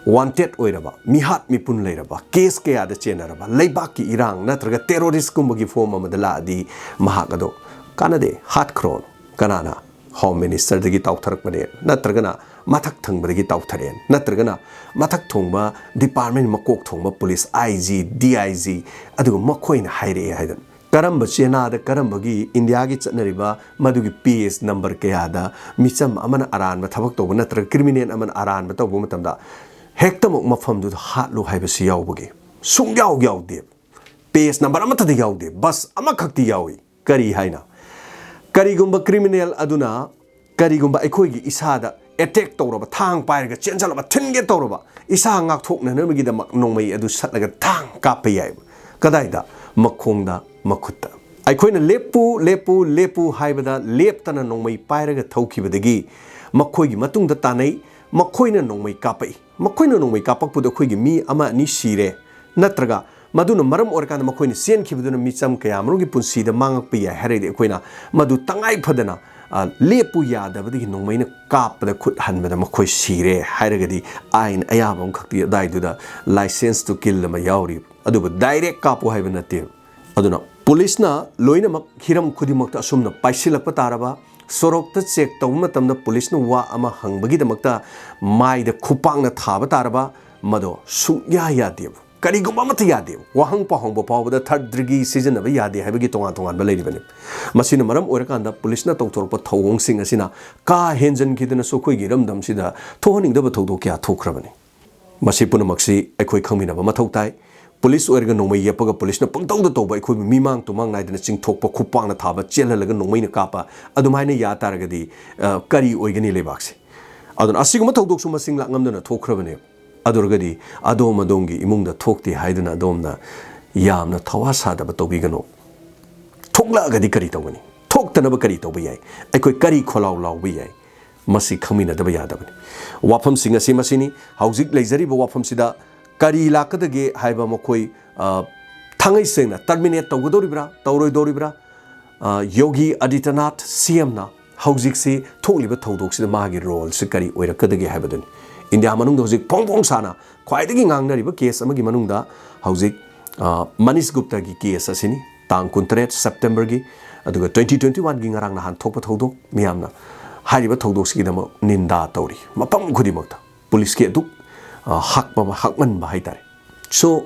ꯋꯥꯟꯇꯦꯠ ꯑꯣꯏꯔꯕ, ꯃꯤꯍꯥꯠ ꯃꯤꯄꯨꯟ ꯂꯩꯔꯕ, ꯀꯦꯁ ꯀꯌꯥꯗ ꯆꯦꯟꯅꯔꯕ, ꯂꯩꯕꯥꯛꯀꯤ ꯏꯔꯥꯡ ꯅꯠꯇ꯭ꯔꯒ ꯇꯦꯔꯣꯔꯤꯁꯀꯨꯝꯕꯒꯤ ꯐꯣꯝ ꯑꯃꯗ ꯂꯥꯛꯑꯗꯤ ꯃꯍꯥꯛ ꯑꯗꯣ ꯀꯥꯟꯅꯗꯦ, ꯍꯥꯠꯈ꯭ꯔꯣ꯫ ꯀꯅꯥꯅ? ꯍꯣꯝ ꯃꯤꯅꯤꯁꯇꯔꯗꯒꯤ ꯇꯥꯎꯊꯔꯛꯄꯅꯦ, ꯅꯠꯇ꯭ꯔꯒꯅ ꯃꯊꯛ ꯊꯪꯕꯗꯒꯤ ꯇꯥꯎꯊꯔꯛꯑꯦ, ꯅꯠꯇ꯭ꯔꯒꯅ ꯃꯊꯛ ꯊꯣꯡꯕ ꯗꯤꯄꯥꯔꯠꯃꯦꯟ ꯃꯀꯣꯛ ꯊꯣꯡꯕ police, I G, D I G, ꯑꯗꯨꯒ ꯃꯈꯣꯏꯅ ꯍꯥꯏꯔꯛꯑꯦ ꯍꯥꯏꯗꯅ꯫ ꯀꯔꯝꯕ ꯆꯦꯅꯥꯗ, ꯀꯔꯝꯕꯒꯤ ꯏꯟꯗꯤꯌꯥꯒꯤ ꯆꯠꯅꯔꯤꯕ ꯃꯗꯨꯒꯤ ꯄꯦꯖ ꯅꯝꯕꯔ ꯀꯌꯥꯗ ꯃꯤꯆꯝ ꯑꯃꯅ ꯑꯔꯥꯟꯕ ꯊꯕꯛ ꯇꯧꯕ ꯅꯠꯇ꯭ꯔꯒ ꯀ꯭ꯔꯤꯃꯤꯅꯦꯜ ꯑꯃꯅ ꯑꯔꯥꯟꯕ ꯇꯧꯕ ꯃꯇꯝꯗ ꯍꯦꯛꯇꯃꯛ ꯃꯐꯝꯗꯨꯗ ꯍꯥꯠꯂꯨ ꯍꯥꯏꯕꯁꯤ ꯌꯥꯎꯕꯒꯦ? ꯁꯨꯡꯌꯥꯎ ꯌꯥꯎꯗꯦ꯫ ꯄꯦꯖ ꯅꯝꯕꯔ ꯑꯃꯠꯇꯗ ꯌꯥꯎꯗꯦ, ꯕꯁ ꯑꯃꯈꯛꯇꯤ ꯌꯥꯎꯏ꯫ ꯀꯔꯤ ꯍꯥꯏꯅ? ꯀꯔꯤꯒꯨꯝꯕ ꯀ꯭ꯔꯤꯃꯤꯅꯦꯜ ꯑꯗꯨꯅ ꯀꯔꯤꯒꯨꯝꯕ ꯑꯩꯈꯣꯏꯒꯤ ꯏꯁꯥꯗ ꯑꯦꯇꯦꯛ ꯇꯧꯔꯕ, ꯊꯥꯡ ꯄꯥꯏꯔꯒ ꯆꯦꯟꯁꯤꯜꯂꯕ, ꯊꯤꯟꯒꯦ ꯇꯧꯔꯕ, ꯏꯁꯥ ꯉꯥꯛꯊꯣꯛꯅꯅꯕꯒꯤꯗꯃꯛ ꯅꯣꯡꯃꯩ ꯑꯗꯨ ꯁꯠꯂꯒ ꯊꯥꯡ ꯀꯥꯞꯄ ꯌꯥꯏꯕ꯫ ꯀꯗꯥꯏꯗ? ꯃꯈꯣꯡꯗ, ꯃꯈꯨꯠꯇ꯫ ꯑꯩꯈꯣꯏꯅ "ꯂꯦꯞꯄꯨ, ꯂꯦꯞꯄꯨ, ꯂꯦꯞꯄꯨ" ꯍꯥꯏꯕꯗ ꯂꯦꯞꯇꯅ ꯅꯣꯡꯃꯩ ꯄꯥꯏꯔꯒ ꯊꯧꯈꯤꯕꯗꯒꯤ ꯃꯈꯣꯏꯒꯤ ꯃꯇꯨꯡꯗ ꯇꯥꯟꯅꯩ, ꯃꯈꯣꯏꯅ ꯅꯣꯡꯃꯩ ꯀꯥꯞꯄꯛꯏ꯫ ꯃꯈꯣꯏꯅ ꯅꯣꯡꯃꯩ ꯀꯥꯞꯄꯛꯄꯗ ꯑꯩꯈꯣꯏꯒꯤ ꯃꯤ ꯑꯃ ꯑꯅꯤ ꯁꯤꯔꯦ, ꯅꯠꯇ꯭ꯔꯒ ꯃꯗꯨꯅ ꯃꯔꯝ ꯑꯣꯏꯔꯀꯥꯟꯗ ꯃꯈꯣꯏꯅ ꯆꯦꯟꯈꯤꯕꯗꯨꯅ ꯃꯤꯆꯝ ꯀꯌꯥꯃꯔꯨꯝꯒꯤ ꯄꯨꯟꯁꯤꯗ ꯃꯥꯡꯉꯛꯄ ꯌꯥꯏ ꯍꯥꯏꯔꯗꯤ ꯑꯩꯈꯣꯏꯅ ꯃꯗꯨ ꯇꯉꯥꯏ ꯐꯗꯅ, ꯑ, ꯂꯦꯞꯄꯨ ꯌꯥꯗꯕꯗꯒꯤ ꯅꯣꯡꯃꯩꯅ ꯀꯥꯞꯄꯗ ꯈꯨꯠ ꯍꯟꯕꯗ ꯃꯈꯣꯏ ꯁꯤꯔꯦ ꯍꯥꯏꯔꯒꯗꯤ ꯑꯥꯏꯟ ꯑꯌꯥꯕ ꯑꯃꯈꯛꯇꯤ ꯑꯗꯥꯏꯗꯨꯗ license to kill ꯑꯃ ꯌꯥꯎꯔꯤ꯫ ꯑꯗꯨꯕꯨ direct ꯀꯥꯞꯄꯨ ꯍꯥꯏꯕ ꯅꯠꯇꯦ꯫ ꯑꯗꯨꯅ ꯄꯨꯂꯤꯁꯅ ꯂꯣꯏꯅꯃꯛ ꯍꯤꯔꯝ ꯈꯨꯗꯤꯡꯃꯛꯇ ꯑꯁꯨꯝꯅ ꯄꯥꯏꯁꯤꯜꯂꯛꯄ ꯇꯥꯔꯕ, ꯁꯣꯔꯣꯛꯇ ꯆꯦꯛ ꯇꯧꯕ ꯃꯇꯝꯗ ꯄꯨꯂꯤꯁꯅ ꯋꯥ ꯑꯃ ꯍꯪꯕꯒꯤꯗꯃꯛꯇ ꯃꯥꯏꯗ ꯈꯨꯄꯥꯛꯅ ꯊꯥꯕ ꯇꯥꯔꯕ, ꯃꯗꯣ ꯁꯨꯡꯌꯥ ꯌꯥꯗꯦꯕ꯫ ꯀꯔꯤꯒꯨꯝꯕ ꯑꯃꯠꯇ ꯌꯥꯗꯦꯕ꯫ ꯋꯥꯍꯪ ꯄꯥꯎꯍꯪꯕ ꯐꯥꯎꯕꯗ third degree ꯁꯤꯖꯤꯟꯅꯕ ꯌꯥꯗꯦ ꯍꯥꯏꯕꯒꯤ ꯇꯣꯉꯥꯟ ꯇꯣꯉꯥꯟꯕ ꯂꯩꯔꯤꯕꯅꯤ꯫ ꯃꯁꯤꯅ ꯃꯔꯝ ꯑꯣꯏꯔꯀꯥꯟꯗ ꯄꯨꯂꯤꯁꯅ ꯇꯧꯊꯣꯔꯛꯄ ꯊꯧꯑꯣꯡꯁꯤꯡ ꯑꯁꯤꯅ ꯀꯥ ꯍꯦꯟꯖꯟꯈꯤꯗꯅꯁꯨ ꯑꯩꯈꯣꯏꯒꯤ ꯏꯔꯝꯗꯝꯁꯤꯗ ꯊꯣꯛꯍꯟꯅꯤꯡꯗꯕ ꯊꯧꯗꯣꯛ ꯀꯌꯥ ꯊꯣꯛꯈ꯭ꯔꯕꯅꯤ꯫ ꯃꯁꯤ ꯄꯨꯝꯅꯃꯛꯁꯤ ꯑꯩꯈꯣꯏ ꯈꯪꯃꯤꯟꯅꯕ ꯃꯊꯧ ꯇꯥꯏ꯫ ꯄꯨꯂꯤꯁ ꯑꯣꯏꯔꯒ ꯅꯣꯡꯃꯩ ꯌꯦꯞꯄꯒ ꯄꯨꯂꯤꯁꯅ ꯄꯪꯇꯧꯗ ꯇꯧꯕ, ꯑꯩꯈꯣꯏꯕꯨ ꯃꯤꯃꯥꯡ ꯇꯨꯃꯥꯡ ꯅꯥꯏꯗꯅ ꯆꯤꯡꯊꯣꯛꯄ, ꯈꯨꯄꯥꯛꯅ ꯊꯥꯕ, ꯆꯦꯜꯍꯜꯂꯒ ꯅꯣꯡꯃꯩꯅ ꯀꯥꯞꯄ, ꯑꯗꯨꯃꯥꯏꯅ ꯌꯥ ꯇꯥꯔꯒꯗꯤ, ꯑ, ꯀꯔꯤ ꯑꯣꯏꯒꯅꯤ ꯂꯩꯕꯥꯛꯁꯦ? ꯑꯗꯨꯅ ꯑꯁꯤꯒꯨꯝꯕ ꯊꯧꯗꯣꯛꯁꯨ ꯃꯁꯤꯡ ꯂꯥꯛ ꯉꯝꯗꯅ ꯊꯣꯛꯈ꯭ꯔꯕꯅꯦ꯫ ꯑꯗꯨ ꯑꯣꯏꯔꯒꯗꯤ ꯑꯗꯣꯝ ꯑꯗꯣꯝꯒꯤ ꯏꯃꯨꯡꯗ ꯊꯣꯛꯇꯦ ꯍꯥꯏꯗꯨꯅ ꯑꯗꯣꯝꯅ ꯌꯥꯝꯅ ꯊꯋꯥ ꯁꯥꯗꯕ ꯇꯧꯕꯤꯒꯅꯨ꯫ ꯊꯣꯛꯂꯛꯑꯒꯗꯤ ꯀꯔꯤ ꯇꯧꯒꯅꯤ? ꯊꯣꯛꯇꯅꯕ ꯀꯔꯤ ꯇꯧꯕ ꯌꯥꯏ? ꯑꯩꯈꯣꯏ ꯀꯔꯤ ꯈꯣꯜꯂꯥꯎ ꯂꯥꯎꯕ ꯌꯥꯏ? ꯃꯁꯤ ꯈꯪꯃꯤꯟꯅꯗꯕ ꯌꯥꯗꯕꯅꯤ꯫ ꯋꯥꯐꯝꯁꯤꯡ ꯑꯁꯤ ꯃꯁꯤꯅꯤ꯫ ꯍꯧꯖꯤꯛ ꯂꯩꯖꯔꯤꯕ ꯋꯥꯐꯝꯁꯤꯗ ꯀꯔꯤ ꯂꯥꯛꯀꯗꯒꯦ ꯍꯥꯏꯕ ꯃꯈꯣꯏ, ꯑ, ꯊꯥꯡꯉꯩ ꯁꯦꯡꯅ terminate ꯇꯧꯒꯗꯧꯔꯤꯕ꯭ꯔꯥ, ꯇꯧꯔꯣꯏꯗꯧꯔꯤꯕ꯭ꯔꯥ? ꯑ, ꯌꯣꯒꯤ ꯑꯗꯤꯇ꯭ꯌꯅꯥꯊ ꯁꯤ ꯑꯦꯝꯅ ꯍꯧꯖꯤꯛꯁꯤ ꯊꯣꯛꯂꯤꯕ ꯊꯧꯗꯣꯛꯁꯤꯗ ꯃꯥꯒꯤ role ꯁꯤ ꯀꯔꯤ ꯑꯣꯏꯔꯛꯀꯗꯒꯦ ꯍꯥꯏꯕꯗꯨꯅꯤ꯫ ꯏꯟꯗꯤꯌꯥ ꯃꯅꯨꯡꯗ ꯍꯧꯖꯤꯛ ꯐꯣꯡ ꯐꯣꯡ ꯁꯥꯅ ꯈ꯭ꯋꯥꯏꯗꯒꯤ ꯉꯥꯡꯅꯔꯤꯕ case ꯑꯃꯒꯤ ꯃꯅꯨꯡꯗ ꯍꯧꯖꯤꯛ, ꯑ, ꯃꯅꯤꯁ ꯒꯨꯞꯇꯒꯤ case ꯑꯁꯤꯅꯤ, ꯇꯥꯡ ꯀꯨꯟꯇꯔꯦꯠ ꯁꯦꯞꯇꯦꯝꯕꯔꯒꯤ꯫ ꯑꯗꯨꯒ twenty twenty one ꯒꯤ ꯉꯔꯥꯡ ꯅꯍꯥꯟ ꯊꯣꯛꯄ ꯊꯧꯗꯣꯛ, ꯃꯤꯌꯥꯝꯅ ꯍꯥꯏꯔꯤꯕ ꯊꯧꯗꯣꯛꯁꯤꯒꯤꯗꯃꯛ ꯅꯤꯟꯗꯥ ꯇꯧꯔꯤ ꯃꯐꯝ ꯈꯨꯗꯤꯡꯃꯛꯇ꯫ ꯄꯨꯂꯤꯁꯀꯤ ꯑꯗꯨꯛ, ꯑ, ꯍꯥꯛꯄ-, ꯍꯥꯛꯃꯟꯕ ꯍꯥꯏꯇꯥꯔꯦ꯫ So,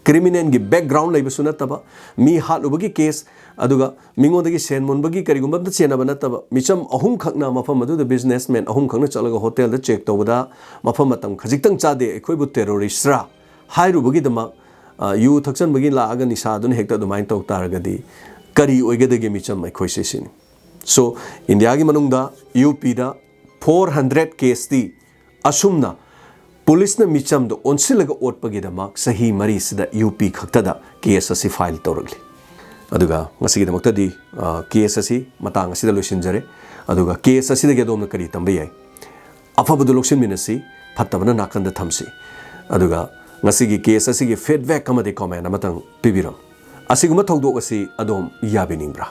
criminalꯒꯤ background ꯂꯩꯕꯁꯨ ꯅꯠꯇꯕ, ꯃꯤ ꯍꯥꯠꯂꯨꯕꯒꯤ case, ꯑꯗꯨꯒ ꯃꯤꯉꯣꯟꯗꯒꯤ ꯁꯦꯟ ꯃꯨꯟꯕꯒꯤ ꯀꯔꯤꯒꯨꯝꯕ ꯑꯝꯇ ꯆꯦꯟꯅꯕ ꯅꯠꯇꯕ, ꯃꯤꯆꯝ ꯑꯍꯨꯝꯈꯛꯅ ꯃꯐꯝ ꯑꯗꯨꯗ businessman ꯑꯍꯨꯝꯈꯛꯅ ꯆꯠꯂꯒ ꯍꯣꯇꯦꯜꯗ check ꯇꯧꯕꯗ ꯃꯐꯝ ꯃꯇꯝ ꯈꯖꯤꯛꯇꯪ ꯆꯥꯗꯦ, ꯑꯩꯈꯣꯏꯕꯨ terroristꯔꯥ ꯍꯥꯏꯔꯨꯕꯒꯤꯗꯃꯛ, ꯑ, ꯌꯨ ꯊꯛꯆꯟꯕꯒꯤ ꯂꯥꯛꯑꯒ ꯅꯤꯁꯥꯗꯨꯅ ꯍꯦꯛꯇ ꯑꯗꯨꯃꯥꯏꯅ ꯇꯧ ꯇꯥꯔꯒꯗꯤ ꯀꯔꯤ ꯑꯣꯏꯒꯗꯒꯦ ꯃꯤꯆꯝ ꯑꯩꯈꯣꯏꯁꯦ ꯁꯤꯅꯤ꯫ So, ꯏꯟꯗꯤꯌꯥꯒꯤ ꯃꯅꯨꯡꯗ ꯌꯨ ꯄꯤꯗ four hundred caseꯇꯤ ꯑꯁꯨꯝꯅ ꯄꯨꯂꯤꯁꯅ ꯃꯤꯆꯝꯗ ꯑꯣꯟꯁꯤꯜꯂꯒ ꯑꯣꯠꯄꯒꯤꯗꯃꯛ ꯆꯍꯤ ꯃꯔꯤꯁꯤꯗ ꯌꯨ ꯄꯤ ꯈꯛꯇꯗ case ꯑꯁꯤ file ꯇꯧꯔꯛꯂꯤ꯫ ꯑꯗꯨꯒ ꯉꯁꯤꯒꯤꯗꯃꯛꯇꯗꯤ, ꯑ, case ꯑꯁꯤ ꯃꯇꯥꯡ ꯑꯁꯤꯗ ꯂꯣꯏꯁꯤꯟꯖꯔꯦ꯫ ꯑꯗꯨꯒ case ꯑꯁꯤꯗꯒꯤ ꯑꯗꯣꯝꯅ ꯀꯔꯤ ꯇꯝꯕ ꯌꯥꯏ? ꯑꯐꯕꯗꯨ ꯂꯧꯁꯤꯟꯃꯤꯟꯅꯁꯤ, ꯐꯠꯇꯕꯅ ꯅꯥꯀꯟꯗ ꯊꯝꯁꯤ꯫ ꯑꯗꯨꯒ ꯉꯁꯤꯒꯤ case ꯑꯁꯤꯒꯤ feedback ꯑꯃꯗꯤ comment ꯑꯃꯇꯪ ꯄꯤꯕꯤꯔꯝꯃꯨ꯫ ꯑꯁꯤꯒꯨꯝꯕ ꯊꯧꯗꯣꯛ ꯑꯁꯤ ꯑꯗꯣꯝ ꯌꯥꯕꯤꯅꯤꯡꯕ꯭ꯔꯥ?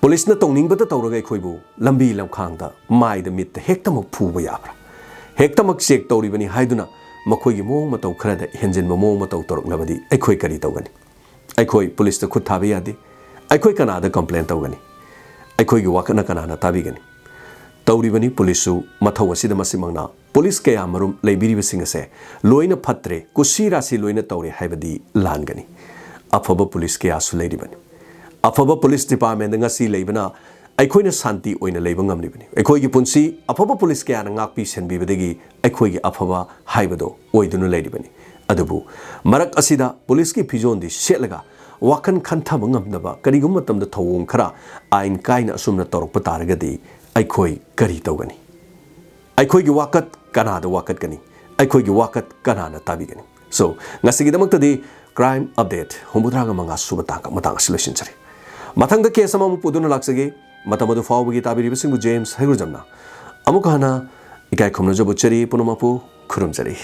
ꯄꯨꯂꯤꯁꯅ ꯇꯧꯅꯤꯡꯕꯇ ꯇꯧꯔꯒ ꯑꯩꯈꯣꯏꯕꯨ ꯂꯝꯕꯤ ꯂꯝꯈꯥꯡꯗ ꯃꯥꯏꯗ ꯃꯤꯠꯇ ꯍꯦꯛꯇꯃꯛ ꯐꯨꯕ ꯌꯥꯕ꯭ꯔꯥ? ꯍꯦꯛꯇꯃꯛ check ꯇꯧꯔꯤꯕꯅꯤ ꯍꯥꯏꯗꯨꯅ ꯃꯈꯣꯏꯒꯤ ꯃꯑꯣꯡ ꯃꯇꯧ ꯈꯔꯗ ꯍꯦꯟꯖꯤꯟꯕ ꯃꯑꯣꯡ ꯃꯇꯧ ꯇꯧꯔꯛꯂꯕꯗꯤ ꯑꯩꯈꯣꯏ ꯀꯔꯤ ꯇꯧꯒꯅꯤ? ꯑꯩꯈꯣꯏ ꯄꯨꯂꯤꯁꯇ ꯈꯨꯠ ꯊꯥꯕ ꯌꯥꯗꯦ꯫ ꯑꯩꯈꯣꯏ ꯀꯅꯥꯗ complain ꯇꯧꯒꯅꯤ? ꯑꯩꯈꯣꯏꯒꯤ ꯋꯥꯀꯠꯅ ꯀꯅꯥꯅ ꯇꯥꯕꯤꯒꯅꯤ? ꯇꯧꯔꯤꯕꯅꯤ ꯄꯨꯂꯤꯁꯁꯨ ꯃꯊꯧ ꯑꯁꯤꯗ ꯃꯁꯤꯃꯛꯅ ꯄꯨꯂꯤꯁ ꯀꯌꯥ ꯃꯔꯨꯝ ꯂꯩꯕꯤꯔꯤꯕꯁꯤꯡ ꯑꯁꯦ ꯂꯣꯏꯅ ꯐꯠꯇ꯭ꯔꯦ, ꯀꯨꯁꯤ ꯔꯥꯁꯤ ꯂꯣꯏꯅ ꯇꯧꯔꯦ ꯍꯥꯏꯕꯗꯤ ꯂꯥꯟꯒꯅꯤ꯫ ꯑꯐꯕ ꯄꯨꯂꯤꯁ ꯀꯌꯥꯁꯨ ꯂꯩꯔꯤꯕꯅꯤ꯫ ꯑꯐꯕ ꯄꯨꯂꯤꯁ departmentꯗ ꯉꯁꯤ ꯂꯩꯕꯅ ꯑꯩꯈꯣꯏꯅ ꯁꯥꯟꯇꯤ ꯑꯣꯏꯅ ꯂꯩꯕ ꯉꯝꯂꯤꯕꯅꯤ꯫ ꯑꯩꯈꯣꯏꯒꯤ ꯄꯨꯟꯁꯤ ꯑꯐꯕ ꯄꯨꯂꯤꯁ ꯀꯌꯥꯅ ꯉꯥꯛꯄꯤ ꯁꯦꯟꯕꯤꯕꯗꯒꯤ ꯑꯩꯈꯣꯏꯒꯤ ꯑꯐꯕ ꯍꯥꯏꯕꯗꯣ ꯑꯣꯏꯗꯨꯅ ꯂꯩꯔꯤꯕꯅꯤ꯫ ꯑꯗꯨꯕꯨ ꯃꯔꯛ ꯑꯁꯤꯗ ꯄꯨꯂꯤꯁꯀꯤ ꯐꯤꯖꯣꯜꯗꯤ ꯁꯦꯠꯂꯒ ꯋꯥꯈꯜ ꯈꯟꯊꯕ ꯉꯝꯗꯕ, ꯀꯔꯤꯒꯨꯝꯕ ꯃꯇꯝꯗ ꯊꯧꯑꯣꯡ ꯈꯔ ꯑꯥꯏꯟ ꯀꯥꯏꯅ ꯑꯁꯨꯝꯅ ꯇꯧꯔꯛꯄ ꯇꯥꯔꯒꯗꯤ ꯑꯩꯈꯣꯏ ꯀꯔꯤ ꯇꯧꯒꯅꯤ? ꯑꯩꯈꯣꯏꯒꯤ ꯋꯥꯀꯠ ꯀꯅꯥꯗ ꯋꯥꯀꯠꯀꯅꯤ? ꯑꯩꯈꯣꯏꯒꯤ ꯋꯥꯀꯠ ꯀꯅꯥꯅ ꯇꯥꯕꯤꯒꯅꯤ? So, ꯉꯁꯤꯒꯤꯗꯃꯛꯇꯗꯤ crime update ꯍꯨꯝꯐꯨꯇꯔꯥꯒ ꯃꯉꯥ ꯁꯨꯕ ꯇꯥꯡꯀꯛ ꯃꯇꯥꯡ ꯑꯁꯤ ꯂꯣꯏꯁꯤꯟꯖꯔꯦ꯫ ꯃꯊꯪꯗ ꯀꯦꯁ ꯑꯃꯃꯨꯛ ꯄꯨꯗꯨꯅ ꯂꯥꯛꯆꯒꯦ꯫ ꯃꯇꯝ ꯑꯗꯨ ꯐꯥꯎꯕꯒꯤ ꯇꯥꯕꯤꯔꯤꯕꯁꯤꯡꯕꯨ ꯖꯦꯝꯁ ꯍꯩꯒ꯭ꯔꯨꯖꯝꯅ ꯑꯃꯨꯛꯀ ꯍꯟꯅ ꯏꯀꯥꯏ ꯈꯨꯝꯅꯖꯕ ꯎꯠꯆꯔꯤ, ꯄꯨꯝꯅꯃꯛꯄꯨ ꯈꯨꯔꯨꯝꯖꯔꯤ꯫